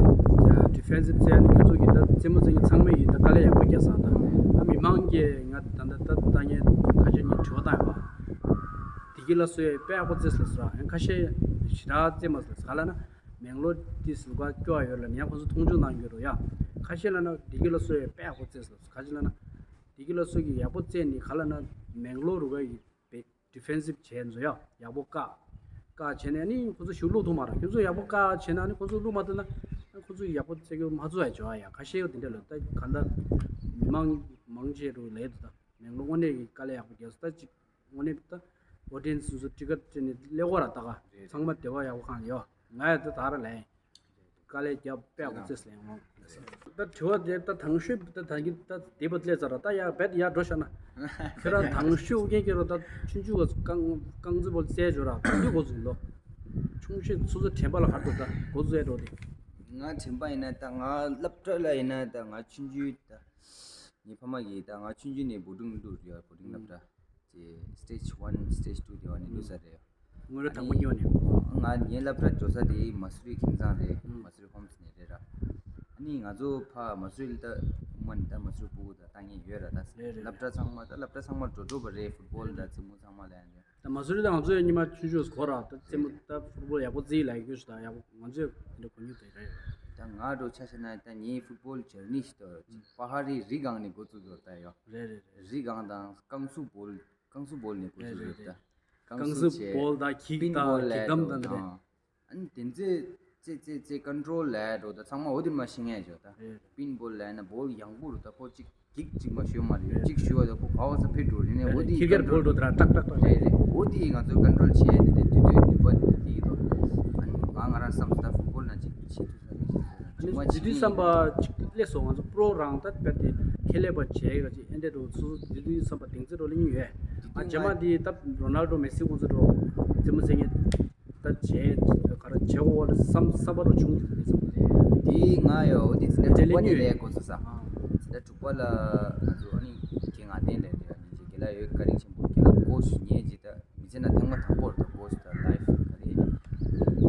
ཌི་ཕེན་སིབ་རྩེ་ཨ་ནི་ཁྱོད་ཚོ་གི་ད་རྩེད་མོ་རྩེ་མཁན་ཚང་མས་ཀྱི་ད་དཀའ་ལས་ཡག་པོ་རྒྱག་ས་ད་ད་མི་མང་གིས་ང་ད་ད་ད་ད་ངས་ཁ་ཤས་ངས་དྲི་བ་བཏང་ཡོད་པ། དེ་གི་ལ་སོས་དཔེ་ཡག་པོ་རྩེས་ལ་ཟེར་ཨ་ཁ་ཤས་ཞེ་དྲག་རྩེས་མ་ཟེར་ག་ལ་ན། མེང་ལོར་ཏི་སུ་ག་སྐྱོ་བ་ཡོད་ལ་ནས་ཁོང་ཚོ་མཐོང་ཆུང་གནང་རྒྱུ་རོ་ཡ། ཁ་ཤས་ལ་ན་དེ་གི་ལ་སོས་དཔེ་ཡག་པོ་རྩེས་ལ་ཁ་ཤས་ལ་ན། དེ་གི་ལ་སོས་ཀྱི་ཡག་པོ་རྩེས་ནི་ག་ལ་ན། མེང་ལོར་རུ་ག་ཡི་བེ་ཌི་ཕེན་སིབ་བྱས་ཚོ་ཡ་ཡག་པོ་བཀག་བཀག་བྱས་ནས་ནི་ཁོང་ཚོ་ཞུ་བླུག་ཐུབ་མ་ར་ཁྱོད་ཚོ་ཡག་པོ་བཀག་བྱས་ན་ནི་ཁོང་ཚོ་བླུག་མ་ཐུབ་ན། ཁོང་ཚོ་ཡག་པོ་རྩེ་རྒྱུ་མ་ཚོ་ཡ་བྱོ་ཡ་ཁ་ཤས་ཡོད་དེ་འདྲ་ལ་ད་ག་ད། མི་མང་མང་ཆེ་རུ་ལས་དུ་ད་མེང་ལོ་དངོས་གནས་ཀྱི་དཀའ་ལས་ཡག་པོ་རྒྱག་སོ་ད་ཅིག་དངོས་གནས་ད། ཨོ་ཌི་ཡན་སི་སོ་སོ་ཊི་ཀེ་ཊི་སྤྲད་ནས་སླེབས་དགོས་ར་ད་ག་རེད། ཚང་མ་བདེ་བ་ཡག་པོ་གང་ཡོད། ང་ཡ་ད་ད་ར་ལན། དཀའ་ལས་རྒྱབ་དཔེ་ཡག་པོ་རྩེས་ལན་འོང་། ད་དྲི་བ་དེ་ད་དང་ཤོས་ད་ད་གི་ད་དེ་བ་སླེབས་ཚར་ར་ད་ཡ་བེད་ཡ་འགྲོ་ཤ་ན། ཁྱོད་རང་དང་ཤོས་ཨུ་རྒྱན་སྐྱེ་རོ་ད་ཆུང་ཆུང་ག་རྐང་རྐང་རྩེད་སྤོ་ལོ་རྩེ་འཇོ་ར་ག་དུས་འགོ་ཚུགས་ལོ། ཆུང་ཤོས་སོ་སོ་དྲན་པ་ལ་ཧར་དུ་ད་འགོ་ཚུགས་ཡ་འགྲོ་དེ། ང་དྲན་པ་ཡིན་ན་ད་ང་སློབ་གྲྭ་ལ་ཡིན་ན་ད་ང་ཆུང་ཆུང་ད། ངའི་ཕ་མ་གིས་ད་ང་ཆུང་ཆུང་ནས་བོར་ཌིང་འགྲོ་རྒྱུ་བོར་ཌིང་སློབ་གྲྭ། ཅེས་stage one stage two དེ་བ་ནས་འགྲོ་ས་རེད། དངོས་གནས་དྲང་པོ་སྨྱོ་ནས། ང་ངའི་སློབ་གྲྭ་འགྲོ་ས་དེ་མ་སུ་རི་ཁྱིམ་ཚང་རེད། ཨང་། མ་སུ་རི་ཧོམ་སི་ནས་རེད་ར། ཨ་ནི་ང་ཚོ་ཕ་མ་སུ་རི་ལ་ད་སྔོན་ད་མ་སུ་རི་ཕྲུ་གུ་ད་ལྟ་ངས་ཡོད་ར་ད། རེད་རེད། སློབ་གྲྭ་ཚང་མ་ད་སློབ་གྲྭ་ཚང་མ་འགྲོ་འགྲོ་བ་རེད། ཕུཊ་བོལ་ད་རྩེད་མོ་ཚང་མ་ལ་ཡང་རེད། ད་མ་སུ་རི་ད་ང་ཚོ་ཡང་ཉི་མ་ཆུང་ཆུང་གོ་ར་ད་རྩེད་མོ་ད་ཕུཊ་བོལ་ཡག་པོ་རྩེ་ལ་ཡོད་ཤི་ད་ཡག་པོ་ང་ཚོས་འདི་གོ་མྱོང་དེ་རེད། ད་ང་འགྲོ་ཆ་བཞག་ན་ད་ངའི་ཕུཊ་བོལ་ཇར་ནི་ཞིག་ད་པ་ཧ་རི་རི་སྒང་ནས་འགོ་བཙུགས་ཡོད་ད་ཡོད། རེད་རེད་རེད། རི་སྒང་དང་རྐང་སུ་བོལ་རྐང་སུ་བོལ་ནས་འགོ་རེད་བཙུགས་རེད་ཡོད་ད། རེད། རྐང་རྐང་སུ་སུ་བྱས། བོལ་དང་ཁིག་པིན་དང་བོལ་ཁིག་ལས་སྒམ་འགྲོ་དང་དེ་རེད། དང་། ཨ་ནི་དེ་ཚེ་ཚེ་ཚེ་ཚེ་ཀོན་ཊོལ་ལས་འགྲོ་ད་ཚང་མ་འོ་དེ་མ་ཤེས་ངེས་བྱོས་ད། རེད་རེད། པིན་བོལ་ལས་ན་བོལ་ཡང་པོ་རུ་ད་ཁོ་གཅིག་ཀིག་གཅིག་མ་ཤོད་མ་རེད། རེད། གཅིག་ཤོད་ད་ཁོ་ག་བ་ས་ཕེ་འགྲོ་རེད་ནས་འོ་དེ་ཁིག་ཀར་ཀོན་བོལ་ཊོལ་འགྲོ་ད་ར་ཏག་ཏག་ཏག་རེད་རེད། འོ་དེ་ང་ཚོ་ཀོན་ཊོལ་བྱས་ཡ་དེ་དེ་དུས་དུས་ནུས་པ་དེ་དེ་ཡིན་དོ། ཨ་ནི་ང་ང་རང་བསམ་ད་ཕུཊ་བོལ་ན་གཅིག་བྱེད་ཐུབ་ས་རེད། ཨ་ནི་དུས་དུས་བསམ་པ་གཅིག་སླེབས་སོང་། ང་ཚོ་པྲོ་རང་ད་དཔེ་དེ་ཁེ་ལས་པ་བྱས་ག་ཅིག་ཨེ་འདྲ་འགྲོ་སོ་སོ་དུས་དུས་བསམ་པ་དེང་ཚེ་འགྲོ་ལེ་ཉིན་ཡོད། ཨ་རྗེས་མ་དེ་ད་རོ་ནལ་ཌོ་མེ་སི་ཁོང་ཚོ་འགྲོ་རྩེད་མོ་རྩེ་མཁན་ད་བྱས་ག་ར་བྱས་གོ་བ་ལ་བསམ་བསམ་པ་རུ་བྱུང་དེ་ཚོ་དེ་ང་ཡོད་འོ་དེ་ཚེ་འདྲ་དྲུག་པ་ནས་ལས་དགོས་སོ་ས། ཨ་ཚེ་འདྲ་དྲུག་པ་ལ་ང་ཚོ་ཨ་ནི་ཁྱེད་ང་བསྟན་ལས་དེ་ཨ་ནི་རྒན་ལགས་ཡོད་བཀའ་དྲིན་ཆེན་པོ་རྒན་ལགས་བསྐོ་ཞུ་ཉན་ཅིག་ད། མི་ཚེ་ན་ཐེངས་མ་དང་པོར་ད་གོ་སི་ད་ལའིཕ་ག་རེ་ཡིན།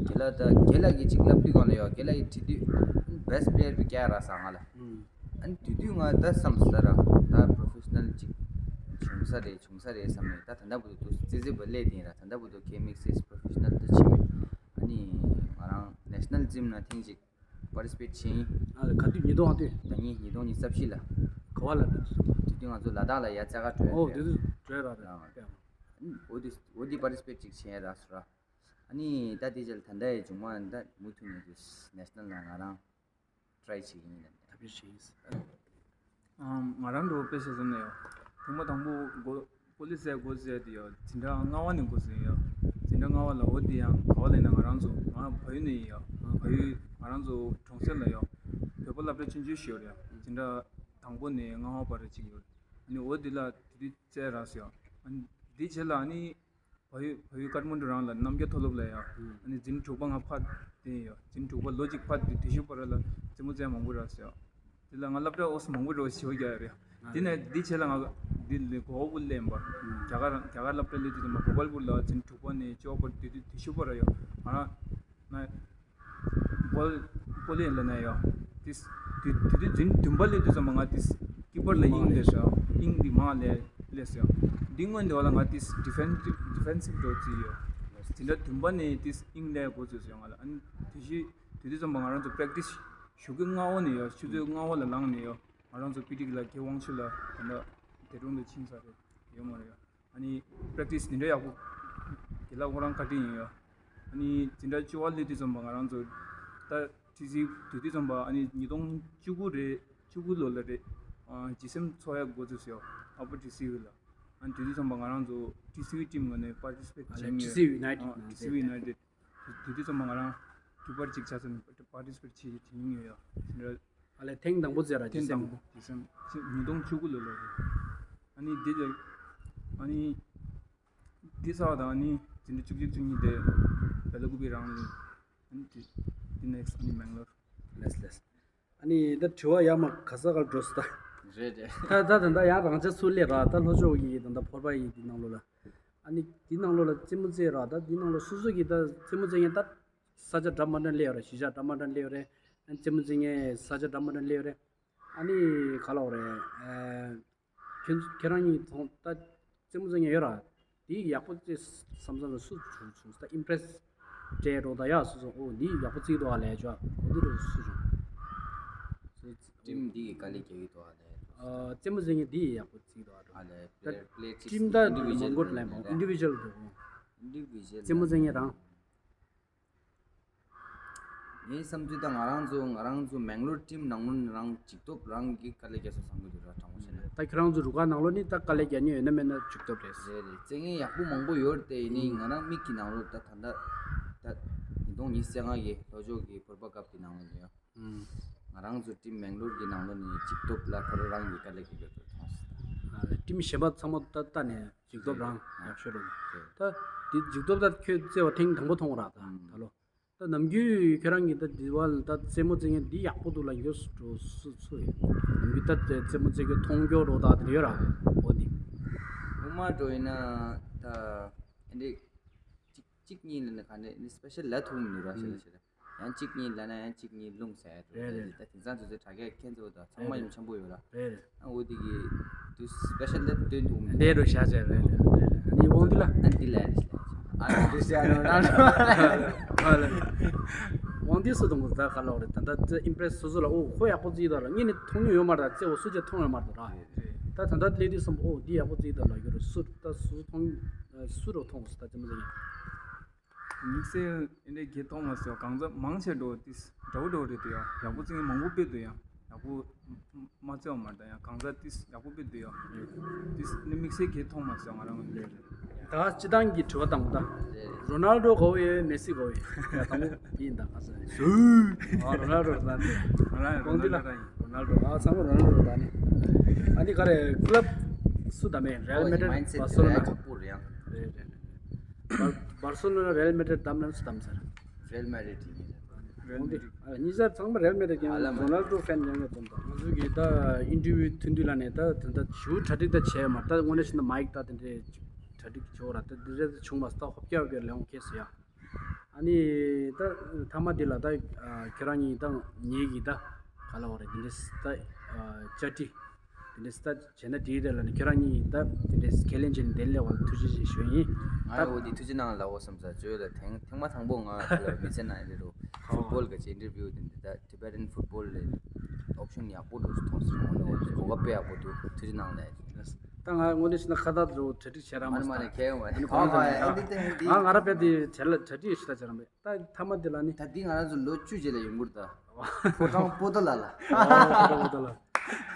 རྒན་ལགས་ད་རྒན་ལགས་ཀྱི་ཅིག་ལབ་དུས་གང་ལ་ཡོད་རྒན་ལགས་ཀྱི་བྲིས་དུས་best player བི་ཀ་ར་ས་ང་ལ། ཨུམ། ཨ་ནི་དུས་དུས་ང་ད་བསམ་ས་ར་ད་པྲོ་ཕེ་ཤ་ནལ་ཅིག་བྱུང་ས་རེད་བྱུང་ས་རེད་བསམ་ནས་ད་ད་ལྟ་བུ་དུ་རྩེ་རྩེ་བ་ལས་དེ་ར་ད་ལྟ་བུ་དུ་ཁེ་མིག་སིས་པྲོ་ཕེ་ཤ་ནལ་ད་ཕྱིན་མེད། ཨ་ནི་ང་རང་ནེ་ཤ་ནལ་ཇིམ་ན་ཐེངས་ཅིག་པར་ཊི་སི་པེཊ་བྱས་ཡིན། ཨ་ལ་ག་དུས་ཉིས་སྟོང་ཨ་དུས། ད་ངས་ཉིས་སྟོང་ཉི་ཤུ་རྩ་བཞི་ལ། ག་བ་ལ་འགྲོ་དུས་སོང་། དེ་དུས་ང་ཚོ་ལ་དྭགས་ལ་ཡ་རྩེད་གར་འགྲོ་ཡ་ཨོ་རེད། དེ་དུས་འགྲོ་ཡ་ར་རེད། ཨ་འོ་དེ་འོ་དེ་པར་ཊི་སི་པེཊ་ཅིག་བྱས་ཡ་ར་སོ་ར། ཨ་ནི་ད་དེ་རྗེས་ལ་ད་ལྟ་ཡི་བྱུང་བ་ད་མུ་མཐུད་ནས་དུས་ནེ་ཤ་ནལ་ལ་ང་རང་ཊ་རའི་བྱེད་ཀྱི་ཡིན་ད། ད་བེད་བྱེད་ཡིན། ཨམ། ང་རང་འགྲོ་དཔེ་ཆ་བཟོ་ནས་ཡོད། ཐེངས་མ་དང་པོ་འགོ་པོ་ལི་སི་ཡ་འགོ་བཙུགས་ཡ་དེ་ཡོད། འཛིན་གྲྭ་ལྔ་པ་ནས་འགོ་བཙུགས་ཡོད། འཛིན་གྲྭ་ལྔ་པ་ལ་འོ་དེ་ཡང་ག་བ་ལ་ཡིན་ན་ང་རང་ཚོ་ང་བལ་ཡུལ་ནས་ཡིན་ཡོད། བལ་ཡུལ་ང་རང་ཚོ་གྲོང་གསེབ་ལ་ཡོད། བོད་པ་སློབ་གྲྭ་ཆུང་ཆུང་ཞིག་ཡོད་རེད། འཛིན་གྲྭ་དང་པོ་ནས་ལྔ་པ་བར་གཅིག་ཡོད། ཨ་ནི་འོ་དེ་ལ་དེ་དུས་རྩེད་རག་སོང་ཡོད། ཨ་ནི་དེ་རྗེས་ལ་ཨ་ནི། བལ་ཡུལ་བལ་ཡུལ་ཀཏ་མན་ཌུ་རང་ལ་རྣམ་རྒྱལ་མཐོ་སློབ་ལ་ཡང་། ཨ་ནི་འཛིན་དྲུག་པ་ང་ཕར་བསྡད་ཡོད། འཛིན་དྲུག་པ་ལོ་གཅིག་ཕར་བསྡད་དེ་ཤུ་པ་ར་ལ་རྩེད་མོ་རྩེ་མང་པོ་རག་སོང་། དེ་ལ་ང་སློབ་གྲྭ་ཨོ་སི་མང་པོ་རོ་ཞོ་རྒྱག་ཡོད་རེད། དེ་ནས་འདི་བྱས་ལ་ང་འདི་ལས་གོ་བོ་ལེན་པ། རྒྱ་གར་རྒྱ་གར་སློབ་གྲྭ་ལས་དུས་ཙམ་པ་གོ་པལ་པུར་ལ་འཛིན་དྲུག་པ་ནས་བཅུ་པ་བར་བསྡད་དེ་དེ་ཤུ་པ་ར་ཡོད། ང་རང་ན། པོ་པོ་ལི་ལ་ན་ཡོད། དེ་དེ་དེ་དུས་འཛིན་བདུན་པ་ལས་དུས་ཙམ་པ་ང་དེ་ཀི་པར་ལ་དབྱིངས་ལས་སོ། དབྱིངས་འདི་མ་ལས་ལས་སོ། འདི་སྔོན་འདི་བ་ལ་ང་དེ་ཌི་ཕེན་ཌི་ཕེན་སིབ་འགྲོ་རྩིས་ཡོད། འཛིན་གྲྭ་བདུན་པ་ནས་དེ་དབྱིངས་ལས་འགོ་བཙུགས་སོ་ང་ལ། ཨ་ནི་དེ་བཞི་དེ་དུས་ཙམ་པ་ང་རང་ཚོ་པྲེག་ཊིས་ཞུ་གི་སྔ་བོ་ནས་ཡོད། ཆུ་ཚོད་སྔ་བོ་ལ་ལངས་ནས་ཡོད། ང་རང་ཚོ་པི་ཊི་ལ་རྒན་དབང་ཕྱུག་ལ་ད་ལྟ་དེ་རུང་དུ་ཕྱིན་ས་རེད། ཡོད་མ་རེད་ཡ། ཨ་ནི་པྲེག་ཊིས་འདི་འདྲ་ཡག་པོ་དགེ་ལགས་ཁོ་རང་བཀའ་དྲིན་ཡིན་ཡ། ཨ་ནི་འཛིན་གྲྭ་བཅུ་པ་སླེབས་དུས་ཙམ་པ་ང་རང་ཚོ་ད་ཊི་སི་དེ་དུས་ཙམ་པ་ཨ་ནི་ཉིས་སྟོང་བཅུ་དགུ་རེད། བཅུ་དགུ་ལོ་ལ་རེད། ཨ་ཇི་སེམ་ཚོགས་ཡ་འགོ་ཚུགས་སོ་ཨ་པོ་ཊི་སི་ཝི་ལ། ཨ་ནི་དེ་དུས་ཙམ་པ་ང་རང་ཚོ་ཊི་སི་ཝི་ཊིམ་ངོས་ནས་པར་ཊི་སི་པེཊ་བྱེད་མྱོང་ཡོད། ཊི་སི་ཝི་ཡུ་ནའི་ཊེཌ་ཨ་ཊི་སི་ཝི་ཡུ་ནའི་ཊེཌ། དེ་དུས་ཙམ་པ་ང་རང་དྲུག་པར་གཅིག་ཆ་ཚང་པར་ཊི་སི་པེཊ་བྱེད་བྱེད་མྱོང་ཡོད་ཡ། དེ་འདྲ། ཨ་ལས་ཐེངས་དང་པོ་ཟེར་ར་ཐེངས་དང་པོ་ཇི་སེམ་ཇི་སེམ་ཉིས་སྟོང་བཅུ་དགུ་ལོ་ལོ་རེད། ཨ་ནི་འདི་ལ་ཨ་ནི་འདི་ཚར་བ་དང་ཨ་ནི་འཛིན་གྲྭ་བཅུ་གཅིག་བཅུ་གཉིས་དེ་བེ་ལ་ཀུ་པི་རང་ལ་ འདི་འདི་ནེགསི་ཨ་ནི་མེང་ལོར། ལེས་ལེས། ཨ་ནི་ད་དྲི་བ་ཡར་མར་ག་ས་གར་འགྲོ་སོང་ད། རེད་རེད། ད་ད་ད་ད་ཡང་རང་ཅག་སུ་སླེབས་ར་ད་ལྷོ་ཕྱོགས་ཀྱི་ད་ད་ཕོར་པ་ཡི་འདི་ནང་ལོགས་ལ། ཨ་ནི་འདི་ནང་ལོགས་ལ་རྩེད་མོ་རྩེ་ར་ད་འདི་ནང་ལོགས་སུ་སུ་གི་ད་རྩེད་མོ་རྩེ་མཁན་ད་ས་ཆ་འདྲ་མ་འདྲ་སླེབས་ཡོད་རེད། གཞིས་ཆགས་འདྲ་མ་འདྲ་སླེབས་ཡོད་རེད། ཨ་ནི་རྩེད་མོ་རྩེ་མཁན་ས་ཆ་འདྲ་མ་འདྲ་སླེབས་ཡོད་རེད། ཨ་ནི་ག་ལབ་དགོས་རེད། ཨ། ཁྱེད་ཁྱེད་རང་གཉིས་མཐོང་ད་རྩེད་མོ་རྩེ་མཁན་ཡོད་ར། དེ་ཡག་པོ་རྩེ་བསམ་བསམ་ལ་སུ་བྱུང་བྱུང་ད་ཨིམ་པི་རེ་སི་སྤྲད་རོགས་ད་ཡ་སུ་སོང་ཨོ་འདི་ཡག་པོ་རྩེ་འདུག་ཨ་ལས་ཅོ་ཨོ་འདི་རུ་སུ་བྱུང་། ཊིམ་འདི་གི་དཀའ་ལས་རྒྱག་གི་འདུག་ཨ་ལས། ཨ་རྩེད་མོ་རྩེ་མཁན་འདི་ཡག་པོ་རྩེ་འདུག་ཨ་ཨ་ལས། ད་པི་ལེ་པི་ལེ་ཊིམ་ད་མང་པོ་ལེན་པ་ཨིན་ཌི་བི་ཇུ་ཨལ་འདུག་ཨིན་ཌི་བི་ཇུ་ཨལ་རྩེད་མོ་རྩེ་མཁན་རང་། ངའི་བསམ་ཚུལ་ད་ང་རང་ཚོ་ང་རང་ཚོ་མེང་ལོར་ཊིམ་ནང་ལོགས་ནས་རང་ཅིག་སྟོབས་རང་གིས་དཀའ་ལས་རྒྱག་ས་བསམ་གྱི་འདུག་ར་དྲང་པོ་བཤད་ན། ད་ཁྱེད་རང་ཚོ་རུ་ཁག་ནང་ལོགས་ནས་ད་དཀའ་ལས་རྒྱག་མཁན་ཡོད་ན་མེད་ན་ཅིག་སྟོབས་རེད། རེད་རེད། རྩེད་མཁན་ཡག་པོ་མང་པོ་ཡོད་རེད་དེ་ཡིན་ནའི་ང་རང་མིག་གི་ནང་ལོགས་ད་ད་ལྟ་ད་ཉིས་སྟོང་ཉི་ཤུ་རྩ་ལྔ་གི་ལྷོ་ཕྱོགས་ཀྱི་བོད་པ་ཀབ་ཀྱི་ནང་ལོགས་ནས་ཡོད། ང་རང་ཚོ་ཊིམ་མེང་ལོར་གྱི་ནང་ལོགས་ནས་ཅིག་སྟོབས་ལ་ཁོ་རང་རང་གིས་དཀའ་ལས་རྒྱག་གི་ཡོད་པ་མཐོང་སོང་། ཨ་ཊིམ་གཞན་པ་ཚང་མ་ད་ལྟ་ནས་ཅིག་སྟོབས་རང་ཡག་ཤོས་རེད། ད་དེ་ཅིག་སྟོབས་ད་ཁྱོད་རྩེ་བ་ཐེངས་དང་པོ་མཐོང་ར་ད་ད་ལོ། ད་ནམ་རྒྱུན་ཁྱོད་རང་གིས་ད་འདི་བ་ལ་ད་རྩེད་མོ་རྩེ་མཁན་འདི་ཡག་པོ་འདུག་ལབ་མཁན་སུ་འགྲོ་སུ་སུ་ཡོད། ནམ་རྒྱུན་ད་རྩེད་མོ་རྩེ་མཁན་མཐོང་རྒྱུ་འགྲོ་ད་དེ་ཡོད་ར་འོ་འདི། ངོ་མ་འགྲོ་ཡིན་ན་ད་ཨེ་འདྲས་གཅིག་གཅིག་གཉིས་ལ་ནི་ག་ནས་ནི་སི་པེ་ཤལ་ལ་ཐུག་མི་འདུག་ར་ཤི་ལ་ཤི་ལ། ཡང་གཅིག་གཉིས་ལ་ན་ཡང་གཅིག་གཉིས་རླུང་ཟ་ཡ་འགྲོ་རེད་རེད། ད་དེང་སང་དུས་ཚོད་དྲ་རྒྱ་ཁྱེད་ཚོ་ད་ཚང་མ་རེད་ཡུམ་ཆེན་པོ་ཡོད་ར། རེད་རེད། ཨ་འོ་དེ་གི་དུས་སི་པེ་ཤལ་ལ་སྟོན་ཐུབ་མི་འདུག་འདྲེ་རུ་བཞག་བྱས་རེད་རེད་རེད། ཨ་ནི་དབང་འདུས་ལ། ཨ་འདི་ལ་རེད་ཤི་ལ། ཨ་འདི་ཤི་ལ་ན་ཨ་ལ། དབང་འདུས་སུ་དང་གོ་ད་ག་ལོག་རེད་ད་ད་ཨིམ་པི་རེ་སི་སོ་སོ་ལ་ཨོ་ཁོ་ཡག་པོ་རྩེ་ད་ལ་ངས་ནི་མཐོང་མྱོང་ཡོད་མ་རེད་ད་རྩེ་འོ་སུ་ཅིག་མཐོང་ཡོད་མ་རེད་ད་ར། རེད་རེད། ད་ད་ད་སླེབས་དུས་སམ་ཨོ་འདི་ཡག་པོ་རྩེ་ད་ལ་ཡོད་རེད་སུ་ད་སུ་མཐོང་སུ་རུ་མཐོང་གོ་སུ་ད་རྩེད་མོ་རྩེ་མཁན། དམིགས་བསལ་ཨེ་འདྲའི་གྱད་མཐོང་མ་སོང་། གང་ཟག་མང་ཆེ་འགྲོ་ཏིས་འདྲ་བོ་འདྲ་བོ་རེད་དུ་ཡང་ཡག་པོ་རྩེ་མཁན་མང་པོ་དཔེ་འདུག་ཡང་ཡག་པོ་མ་རྩེ་བ་མ་རེད་ད་ཡང་གང་ཟག་ཏིས་ཡག་པོ་དཔེ་འདུག་ཡང་ཏིས་ནི་དམིགས་བསལ་གྱད་མཐོང་མ་སོང་ང་རང་ངོས་ནས། ད་སྤྱི་བཏང་གི་དྲི་བ་དང་པོ་ད་རོ་ནལ་ཌོ་དགའ་བོ་ཡོད་མེ་སི་དགའ་བོ་ཡོད་ཡ་དང་པོ་དེ་ཡིན་ད་ག་ས་ཨ་རོ་ནལ་ཌོ་རོ་ནལ་ཌོ་ང་རང་རོ་ནལ་ཌོ་རང་ཡིན། རོ་ནལ་ཌོ་ཨ་ཚང་མ་རོ་ནལ་ཌོ་རོ་ད་ནི་ཨ་ནི་ག་རེ་ཀླབ་སུ་ད་མེད་རེལ་མེ་ཌི་རིད་བ་སོ་ལོ་ན་ཁག་པོ་རེད་ཡང་རེད་རེད་རེད། བར་བར་སེ་ལོ་ན་རེལ་མེ་ཌི་རིད་བདམས་ན་སུ་བདམས་ཟེར། རེལ་མེ་ཌི་རིད་ཡིན་ཟེར། རེལ་མེ་ཌི་རིད། ཨ་གཉིས་ཆ་ཚང་མ་རེལ་མེ་ཌི་རིད་ཡང་ཨ་ལ་མ་རོ་ནལ་ཌོ་ཕེན་ཡང་ཡོད་དམ་དང་ང་ཚོ་གི་ད་ཨིན་ཊར་བིའུ་ཐུན་དུས་ལ་ནས་ད་དེ་འདྲ་ཞུ་གྲ་སྒྲིག་ད་བྱས་མ་ད་དངོས་གནས་བྱས་ན་མའིག་ད་དེ་འདྲའི་གྲ་སྒྲིག་བྱོས་ར་ད་དེ་འདྲ་བྱུང་མ་ད་ཧོབ་རྒྱག་གི་ལེའོང་ཁེ་སི་ཡ། ཨ་ནི་ད་ཐ་མ་དེ་ལ་ད་ཁྱེད་རང་གཉིས་ད་ངེད་ཀྱི་ད་ག་ལ་བ་རེད་དེ་འདྲའི་ད་བཅའ་ཁྲིད། དེ་འདྲའི་སི་ཊཱཊ་བྱས་ན་འགྲིག་རེད་ལབ་ནས་ཁྱེད་རང་གཉིས་ད་དེ་འདྲའི་ཁས་ལེན་བྱས་ནས་དེ་སླེབས་པ་ལ་ཐུགས་རྗེ་ཆེ་ཞུ་ཡིན། ང་ད་འོ་དེ་ཐུགས་རྗེ་གནང་ལབ་འོ་བསམ་ས་བརྗོད་ལ་ཐེངས་ཐེངས་མ་དང་པོ་ང་ལ་མི་ཚེ་ན་ཨེ་རེད་རོ་ཧོ། ཕུཊ་བོལ་ག་ཅེ་ཨིན་ཊར་བིའུ་དེ་འདྲ་ད་ཊི་བེ་ཊན་ཕུཊ་བོལ་ལ་ཨོབ་ཤན་ཡག་པོ་འདུག་མཐོང་སོང་ངོ་ནས་གོ་སྐབས་དཔེ་ཡག་པོ་འདུག་ཐུགས་རྗེ་གནང་ལབ། ད་ང་དངོས་གནས་བྱས་ན་ཁ་བརྡ་རོ་གྲ་སྒྲིག་བྱས་ར་མ་མ་ནས་ཁྱེད་ཡོང་བ་ཨ་ནི་གོང་ཨ་ཨ་ཨ་འདི་ལྟ་འདི་ང་ང་ར་དཔེ་དེ་བྲེལ་ལ་གྲ་སྒྲིག་ཞིག་ད་བྱས་ར་མེད། ད་ཐ་མ་དེ་ལ་ནི། ད་འདི་ང་རང་ཚོ་ལོ་བཅུ་རྗེས་ལ་ཡོང་གི་རེད་ད། ཕོ་བྲང་པོ་ཏ་ལ་ལ། ཨོ་པོ་ཏ་ལ།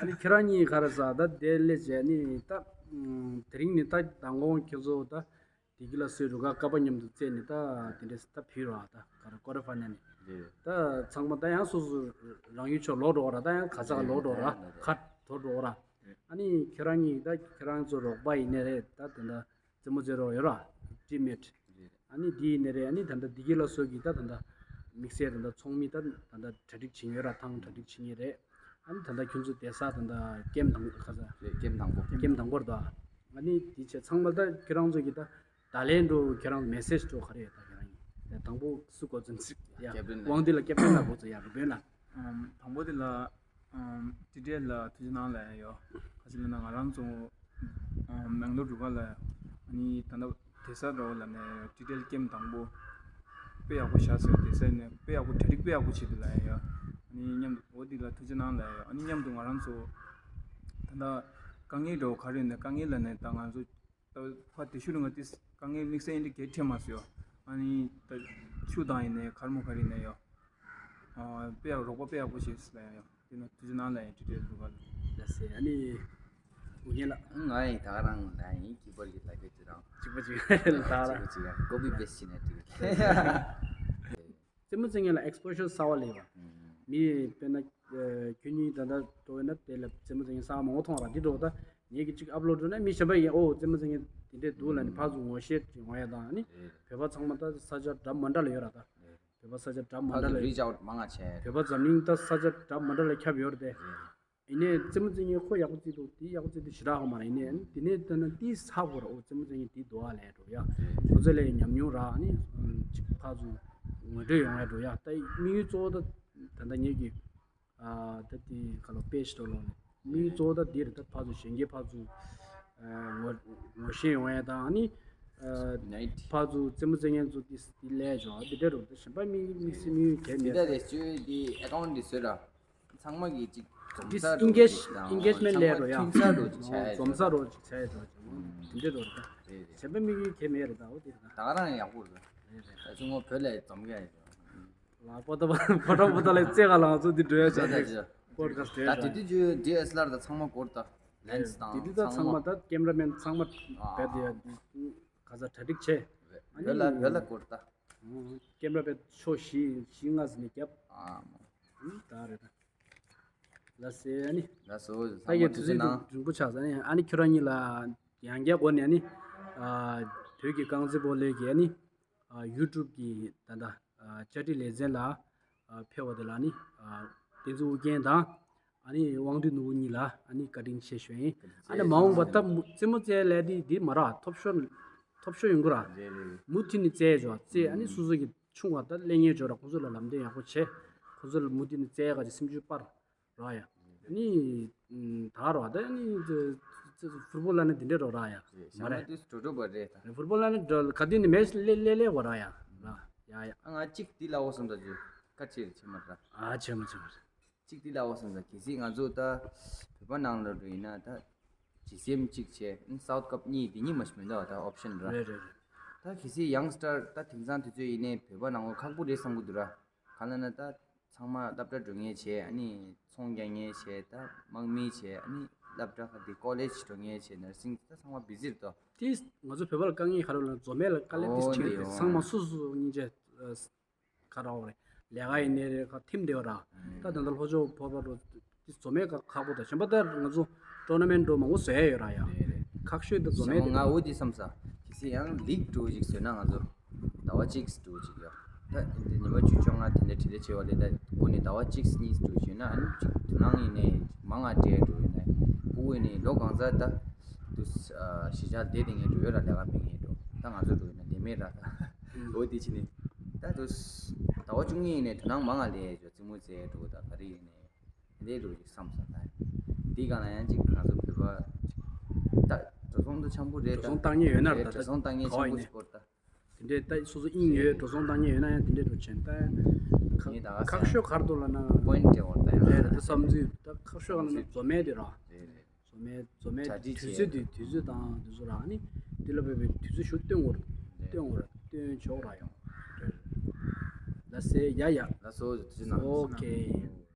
ཨ་ནི་ཁྱེད་རང་གཉིས་ག་རེ་ཟ་ད་དེ་སླེབས་རྗེས་ནི་ད། དེ་རིང་ནི་ད་མདང་དགོང་ཁྱེད་ཚོ་ད། དེ་གི་ལ་སོའི་རུ་ཁག་ཀ་པ་མཉམ་དུ་རྩེས་ནི་ད་དེ་འདྲས་ད་ཕུལ་ར་ད་ག་རེ་ཀོ་ཊར་ཕའི་ནལ་ནི། རེད། ད་ཚང་མ་ད་ཡང་སོ་སོ་རང་ཡུལ་ཕྱོགས་ལོག་འགྲོ་བ་ར་ད་ཡང་ག་ས་ག་ལོག་འགྲོ་ར་རེད་རེད་རེད། ཁ་འཐོར་འགྲོ་བ་ར། ཨ་ནི་ཁྱེད་རང་གཉིས་ད་ཁྱེད་རང་ཚོ་རོགས་པ་ཡིན་ནི་རེད་ད་དེ་འདྲ། རྩེད་མོ་རྩེ་རོགས་ཡོད་ར། ཊིམ་མེཊ། རེད། ཨ་ནི་འདི་ཡིན་ནི་རེད། ཨ་ནི་ད་ལྟ་འདི་གི་ལ་སོགས་ཀྱི་ད་ད་ལྟ་དམིགས་བསལ་ད་ལྟ་ཚོགས་མི་ད་ད་ལྟ་གྲ་སྒྲིག་བྱེད་ཡོད་ར་ཐང་གྲ་སྒྲིག་བྱེད་ངེས་རེད། ཨ་ནི་ད་ལྟ་ཁྱོད་ཚོ་བསྡད་ས་ད་ལྟ་ཀེམ་དང་ཁ་ས། རེད་ཀེམ་དང་པོ། ཀེམ་དང་པོར་ད། ཨ་ནི་འདི་བྱས་ཚང་མ་ད་ཁྱེད་རང་ཚོ་གི་ད་ད་ལན་འགྲོ་ཁྱེད་རང་མེ་སེ་ཇི་འགྲོ་ག་རེ་ཡོད་ད་ཁྱེད་རང་གི་ད་དང་པོ་སུ་གོ་ཚོད་ཚིག་ཡ། ཀེབ་རིན་ལ། དབང་འདུས་ལ་ཀེབ་རིན་ལ་གོ་ཚོད་ཡ་རུ་བོན་ལ། ཨམ། དང་པོ་དེ་ལ་ཨམ། ཊི་ཊི་ཨེལ་ལ་ཐུགས་རྗེ་གནང་ལབ་ཡ་ཡོད། ག་ཅི་ལབ་ན་ང་རང་ཚོ་ཨམ། མེང་ལོར་རུ་ཁག་ལ་ཨ་ནི་ད་ལྟ་དེ་སར་འགྲོ་ལབ་ནས་ཊི་ཊི་ཨེལ་ཀེམ་དང་པོ་དཔེ་ཡག་པོ་བཞག་ཟེར། དེ་སར་ནས་དཔེ་ཡག་པོ་གྲ་སྒྲིག་དཔེ་ཡག་པོ་བྱེད་འདུག་ལབ་ཡ་ཡོད། ཨ་ནི་མཉམ་དུ་འོ་དེ་ལ་ཐུགས་རྗེ་གནང་ལབ་ཡ་ཡོད། ཨ་ནི་མཉམ་དུ་ང་རང་ཚོ་ད་ལྟ་དཀའ་ངལ་འགྲོ་ག་རེ་ཡོད་ན་དཀའ་ངལ་ལབ་ནས་ད་ང་ཚོ། ད་ཕ་དེ་ཤུ་རུ་ང་ཏིས་དཀའ་ངལ་དམིགས་བསལ་ཨིན་དྲི་གེ་ཐེ་མ་སོ། ཨ་ནི་ད་ཆུ་དང་ཡིན་ནའི་གར་མོ་ག་རེ་ཡིན་ནའི་ཡོ། ཨ་དཔེ་ཡག་རོགས་པ་དཔེ་ཡག་པོ་བྱས་ལ་ཡ་ཡོ། དེ་ནང་དུས་ཚོད་ནང་ལ་ཡིན་དྲི་དྲི་འདུག་ག་ལ། ལ་སེ་ཨ་ནི་ཨུ་རྒྱན་ལ། ང་ཡིན་ད་ག་རང་ལ་ཡིན་གི་པར་གི་ལ་གེ་ཅི་རང་། གཅིག་པ་གཅིག་ལ་ད་ར། གཅིག་པ་གཅིག་ཡ་ཀོ་པི་པེ་སི་བྱས་ནས་འགྲིག་གི། རྩེད་མོ་རྩེ་མཁན་ལ་ཨེག་སི་པོ་ཞར་གསར་བ་སླེབས་པ། ཨུམ། མི་དཔེར་ན་ཁྱོད་གཉིས་ད་ལྟ་འགྲོ་ཡོད་ན་དེ་ལ་རྩེད་མོ་རྩེ་མཁན་གསར་བ་མང་པོ་མཐོང་ར་འདི་འགྲོ་ད་ངེད་ཀྱིས་གཅིག་ཨབ་ལོཌ་འགྲོ་ན་མི་གཞན་པ་ཡིན་ཨོ་རྩེད་མོ་རྩེ་མཁན་དེ་འདྲས་འདུག་ལབ་ནས་ཕར་ཚུར་ངོ་ཤེས་ཀྱི་ཡོང་ཡ་དང་ནི་བོད་པ་ཚང་མ་ད་ས་ཆ་འདྲ་མ་འདྲ་ལ་ཡོད་ར་ད། བོད་པ་ས་ཆ་འདྲ་མི་འདྲ་ལ་རིག་ཆགས་མང་ང་བྱས། བོད་པ་འཛམ་གླིང་ད་ས་ཆ་འདྲ་མི་འདྲ་ལ་ཁྱབ་ཡོད་རེད་དེ། ཡིན་ནའི་རྩེད་མོ་རྩེ་མཁན་ཁོ་ཡག་པོ་རྩེ་འདུག་དེ་ཡག་པོ་རྩེ་འདུག་ཞེ་དྲག་ཧ་མ་རེད། ཡིན་ནའི་དེ་ནས་ལྟ་ན་དེ་ཧ་གོ་ར། འོ་རྩེད་མོ་རྩེ་མཁན་དེ་འདུག་ཨ་ལས་འགྲོ་ཡ། ཁོ་ཚོ་ལས་ཉམས་མྱོང་རག་ཨ་ནི་ཅིག་ཕར་ཚུར་ངོ་སྤྲོད་ཡོང་ཡ་འགྲོ་ཡ། ད་དམིགས་ཡུལ་གཙོ་བོ་ད་ད་ལྟ་ངེད་ཀྱི་ད་དེ་ག་ལོ་པེ་ཞིག་འགྲོ་ལོ་ནས་དམིགས་ཡུལ་གཙོ་བོ་ད་དེ་རེད། ད་ཕར་ཚུར་གཞོན་སྐྱེས་ཕར་ཚུར་ངོ་ངོ་ཤེས་ཡོང་ཡ་དང་ཨ་ནི་ཕར་ཚུར་རྩེད་མོ་རྩེ་མཁན་ཚོ་དེ་དེ་ལས་ཇོ་དེ་འདྲ་རུ་ད་གཞན་པ་དམིགས་དམིགས་སེ་དམིགས་ཡུལ་གལ་མེད། དེ་འདྲ་རེད། ཅོ་དེ་ཨེ་ཀའུན་ཊི་དེ་བཟོས་ར། ཚང་མ་གི་ཅིག་འཛོམས་ས་རོ་ཅིག་དང་ཚང་མ་མཐུན་ས་རོ་ཅིག་བྱ་ཡ་འཛོམས་ས་རོ་ཅིག་བྱ་ཡ་འགྲོ་ཅིག་དེ་འདྲ་རོ་རེད། ད་གཞན་པ་དམིགས་ཡུལ་གལ་མེད་རེད། ད་འོ་དེ་རེད། ད་ད་ག་རང་ཡག་པོ་རེད། རེད་རེད། ད་ཅུང་ངོ་བོད་ལ་འཛོམས་ག་ཡ་ལ་པོ་ཏ་པོ་ཏ་པོ་ཏ་ལ་རྩེ་ག་ལ་ང་ཚོ་འདི་འགྲོ་ཡ་ཆ་རེད། པོ་ཌི་ཁ་སི་ཊི་ད་དེ་དུས་ཅུ་ཌི་ཨེ་སི་ཨེལ་ཨར་ད་ཚང་མ་སྐོར་ད་ལེན་སི་དང་དེ་དུས་ད་ཚང་མ་ད་ཀེམ་ར་མེན་ཚང་མ་བེད་དེ་ཡ་ག་ས་གྲ་སྒྲིག་བྱས། བོད་ལ་བོད་ལ་སྐོར་ད། ཀེམ་ར་བེད་ཤོ་བཞི་བཞི་ལྔ་ཟིན་ནས་རྒྱབ། ཨ་མོ། ད་རེད་ད། ལ་སེ་ཨ་ནི། ལ་སོ་ད་ཚང་མ་ཡ་དུས་དུས་ཚོད་ཚོད་ནང་། རིང་པོ་ཆགས་ས་ནི་ཨ་ནི་ཁྱོད་རང་གཉིས་ལ་ཡང་བསྐྱར་སྒོ་ནས་ཨ་ནི། བོད་ཀྱི་རྐང་རྩེད་སྤོ་ལོའི་གི་ཨ་ནི། ཡུ་ཊུབ་ཀྱི་ད་ལྟ་བཅའ་སྒྲིག་ལེ་ཚན་ལ་ཕེབས་པ་དེ་ལ་ནི་བསྟན་འཛིན་ཨུ་རྒྱན་དང་ཨ་ནི་དབང་འདུས་ནོར་བུ་གཉིས་ལ་ཨ་ནི་བཀའ་དྲིན་ཆེ་ཞུ་ཡིན། ཨ་ནི་མ་འོངས་པ་ད་རྩེད་མོ་རྩེ་ལས་དེ་འདི་མ་ར་ཐོབ་ཤོར་ཐོབ་ཤོར་ཡོང་གི་ར། རེད་རེད། མུ་མཐུད་ནས་རྩེ་ཡོད་རྩེ་ཨ་ནི་སོ་སོ་གི་ཆུང་བ་ད་གླེང་ཡས་ཡོད་ར། ཁོང་ཚོ་ལ་ལམ་སྟོན་ཡག་པོ་བྱེད། ཁོང་ཚོ་ལ་མུ་མཐུད་ནས་རྩེ་ཡག་གི་སེམས་ཤུགས་སྤར། ར་ཡ། ནི། ད་ར་ད་ནི། ཕུར་བུ་ལ་ནི་དེ་འདྲ་རོ་ར་ཡ། མ་རེད། ཕུར་བུ་ལ་ནི་འགྲོ་ག་དུས་ནི་མེ་ལེ་ལེ་ལེ་བ་ར་ཡ། ར་ཡ་ཡ། ང་གཅིག་དེ་ལ་འོ་སོང་ད་ཇུ། ཀ་ཆེ་རེ་ཆེ་མ་ར། ཨ་ཆེ་མ་ཆེ་མ་ར། གཅིག་དེ་ལ་འོ་སོང་ད་གལ་སྲིད་ང་ཚོ་ད་བོད་པ་ནང་ལ་འགྲོ་ཡིན་ན་ད་ཇི་སི་ཨེམ་གཅིག་བྱས་སའུ་ཐི་ཀབ་གཉིས་དེ་གཉིས་མ་ཞིག་མི་འདུག་ད་ཨོབ་ཤན་ར། རེད་རེད་རེད། ད་གལ་སྲིད་ཡང་སི་ཊར་ད་དེང་སང་དུས་ཚོད་ཡིན་ནའི་བོད་པ་ནང་ལ་ཁག་པོ་རེད་བསམ་གི་འདུག་ར། གང་ལ་ན་ད། ཚང་མ་སློབ་གྲྭ་འགྲོ་མཁན་བྱས། ཨ་ནི་ཚོང་རྒྱག་མཁན་བྱས། ད་དམག་མི་བྱས། ཨ་ནི་སློབ་གྲྭ་ཁག་དེ་ཀོ་ལེཇ་འགྲོ་མཁན་བྱས། ནར་སིང་ད་ཚང་མ་བི་ཟི་རེད་དོ། དེ་ང་ཚོ་བོད་པ་ལ་དཀའ་ངལ་ག་རེ་ལ་འཛོམས་མེད་ལ་དཀའ་ལས་དེ་འོ་ཁྲིད་དེ་ཡོད། ཚང་མ་སུ་སུ་སྙིང་རྗེ་ཁ་ར་བ་རེད། ལས་ཀ་ཡིན་ནའི་རེད། ཁ་ཐིམ་བསྡད་པ་ར། ད་ད་ལྟ་ལྷོ་ཕྱོགས་བོད་པ་རུ་དེ་འཛོམས་མེད་ཁ་ཁག་པོ་དང་གཞན་པ་ད་ང་ཚོ་ཊོར་ན་མེན་ཊི་འགྲོ་མང་པོ་བཟོ་ཡ་ཡོད་ར་ཡ། རེད་རེད། ཁག་ཤོས་དེ་འཛོམས་མེད་ང་འོ་དེ་བསམ་ས། གལ་སྲིད་ཡང་ལིག་འགྲོ་ཅིག་བཟོས་ན་ང་ཚོ་ཟླ་བ་གཅིག་འགྲོ་ཅིག་ཡོད། ད་འདི་ཉི་མ་བཅུ་བཅོ་ལྔ་དེ་འདྲ་བྲེལ་བྲེལ་བྱེད་པ་ལས་ད་སྒོ་ནས་ཟླ་བ་གཅིག་གཉིས་འགྲོ་བྱས་ན་ཨ་ནི་གཅིག་དུ་ནང་ཡིན་ནའི་མང་ང་བྲེལ་འགྲོ་ཡིན་ནའི་སྤུ་གུ་ཡིན་ནའི་ལོ་གང་ཚ་ད་དུ་གཞིས་ཆགས་བསྡད་དེ་ངས་འགྲོ་ཡོད་ར། ལས་ཀ་མེད་ངས་འགྲོ། ད་ང་ཚོ་འགྲོ་ཡིན་ན་ལས་མེད་ར། ད་འོ་དེ་ཕྱིན་ནས་ད་དུ་ཟླ་བ་བཅུ་གཉིས་ཡིན་ནའི་དུ་ནང་མང་ང་ལས་འགྲོ། རྩེད་མོ་རྩེ་འགྲོ་ད་ག་རེ་ཡིན་ནའི། དེ་འདྲའི་འགྲོ་ཅིག་བསམ་སོང་ད། འདི་ག་ལ་ཡང་ཅིག་ང་ཚོ་བོད་པ་ད་འགྲོ་སོང་དུ་འཆམ་པོ་རེད། འགྲོ་སོང་བཏང་མཁན་ཡོད་ན་རེད། ད་འགྲོ་སོང་བཏང་མཁན་འཆམ་པོ་ཅིག་སྐོར་ད། དེ་འདྲའི་ད་སོ་སོ་དབྱིངས་ཡོད་འགྲོ་སོང་བཏང་མཁན་ཡོད་ན་ཡང་དེ་འདྲའི་འགྲོ་ཆེན་ད། ངས་ད་ག་ཁག་ཤོས་གར་དུ་ལ་ན། པོ་ཡིན་ཊི་དེ་འོར་ད་ཡང་རེད། ད་བསམ་ཚུལ་ད་ཁག་ཤོས་ག་ལ་ན་འཛོམས་མེད་དེ་ར། རེད་རེད། བཟོ་མའི་བཟོ་མའི་གྲ་སྒྲིག་དུས་ཚོད་བྱས། དུས་དུས་ཚོད་དང་དུས་ཚོད་རག་ནི་འདི་ལ་བབས་པའི་དུས་ཚོད་ཞུ་སྟོན་དགོས་རེད། སྟོན་དགོས་རེད། སྟོན་ཆོག་ར་ཡོང་རེད། ལ་སེ་ཡ་ཡ། ལ་སོ་དུས་ཚོད་ནང་ཨོ་ཁེ།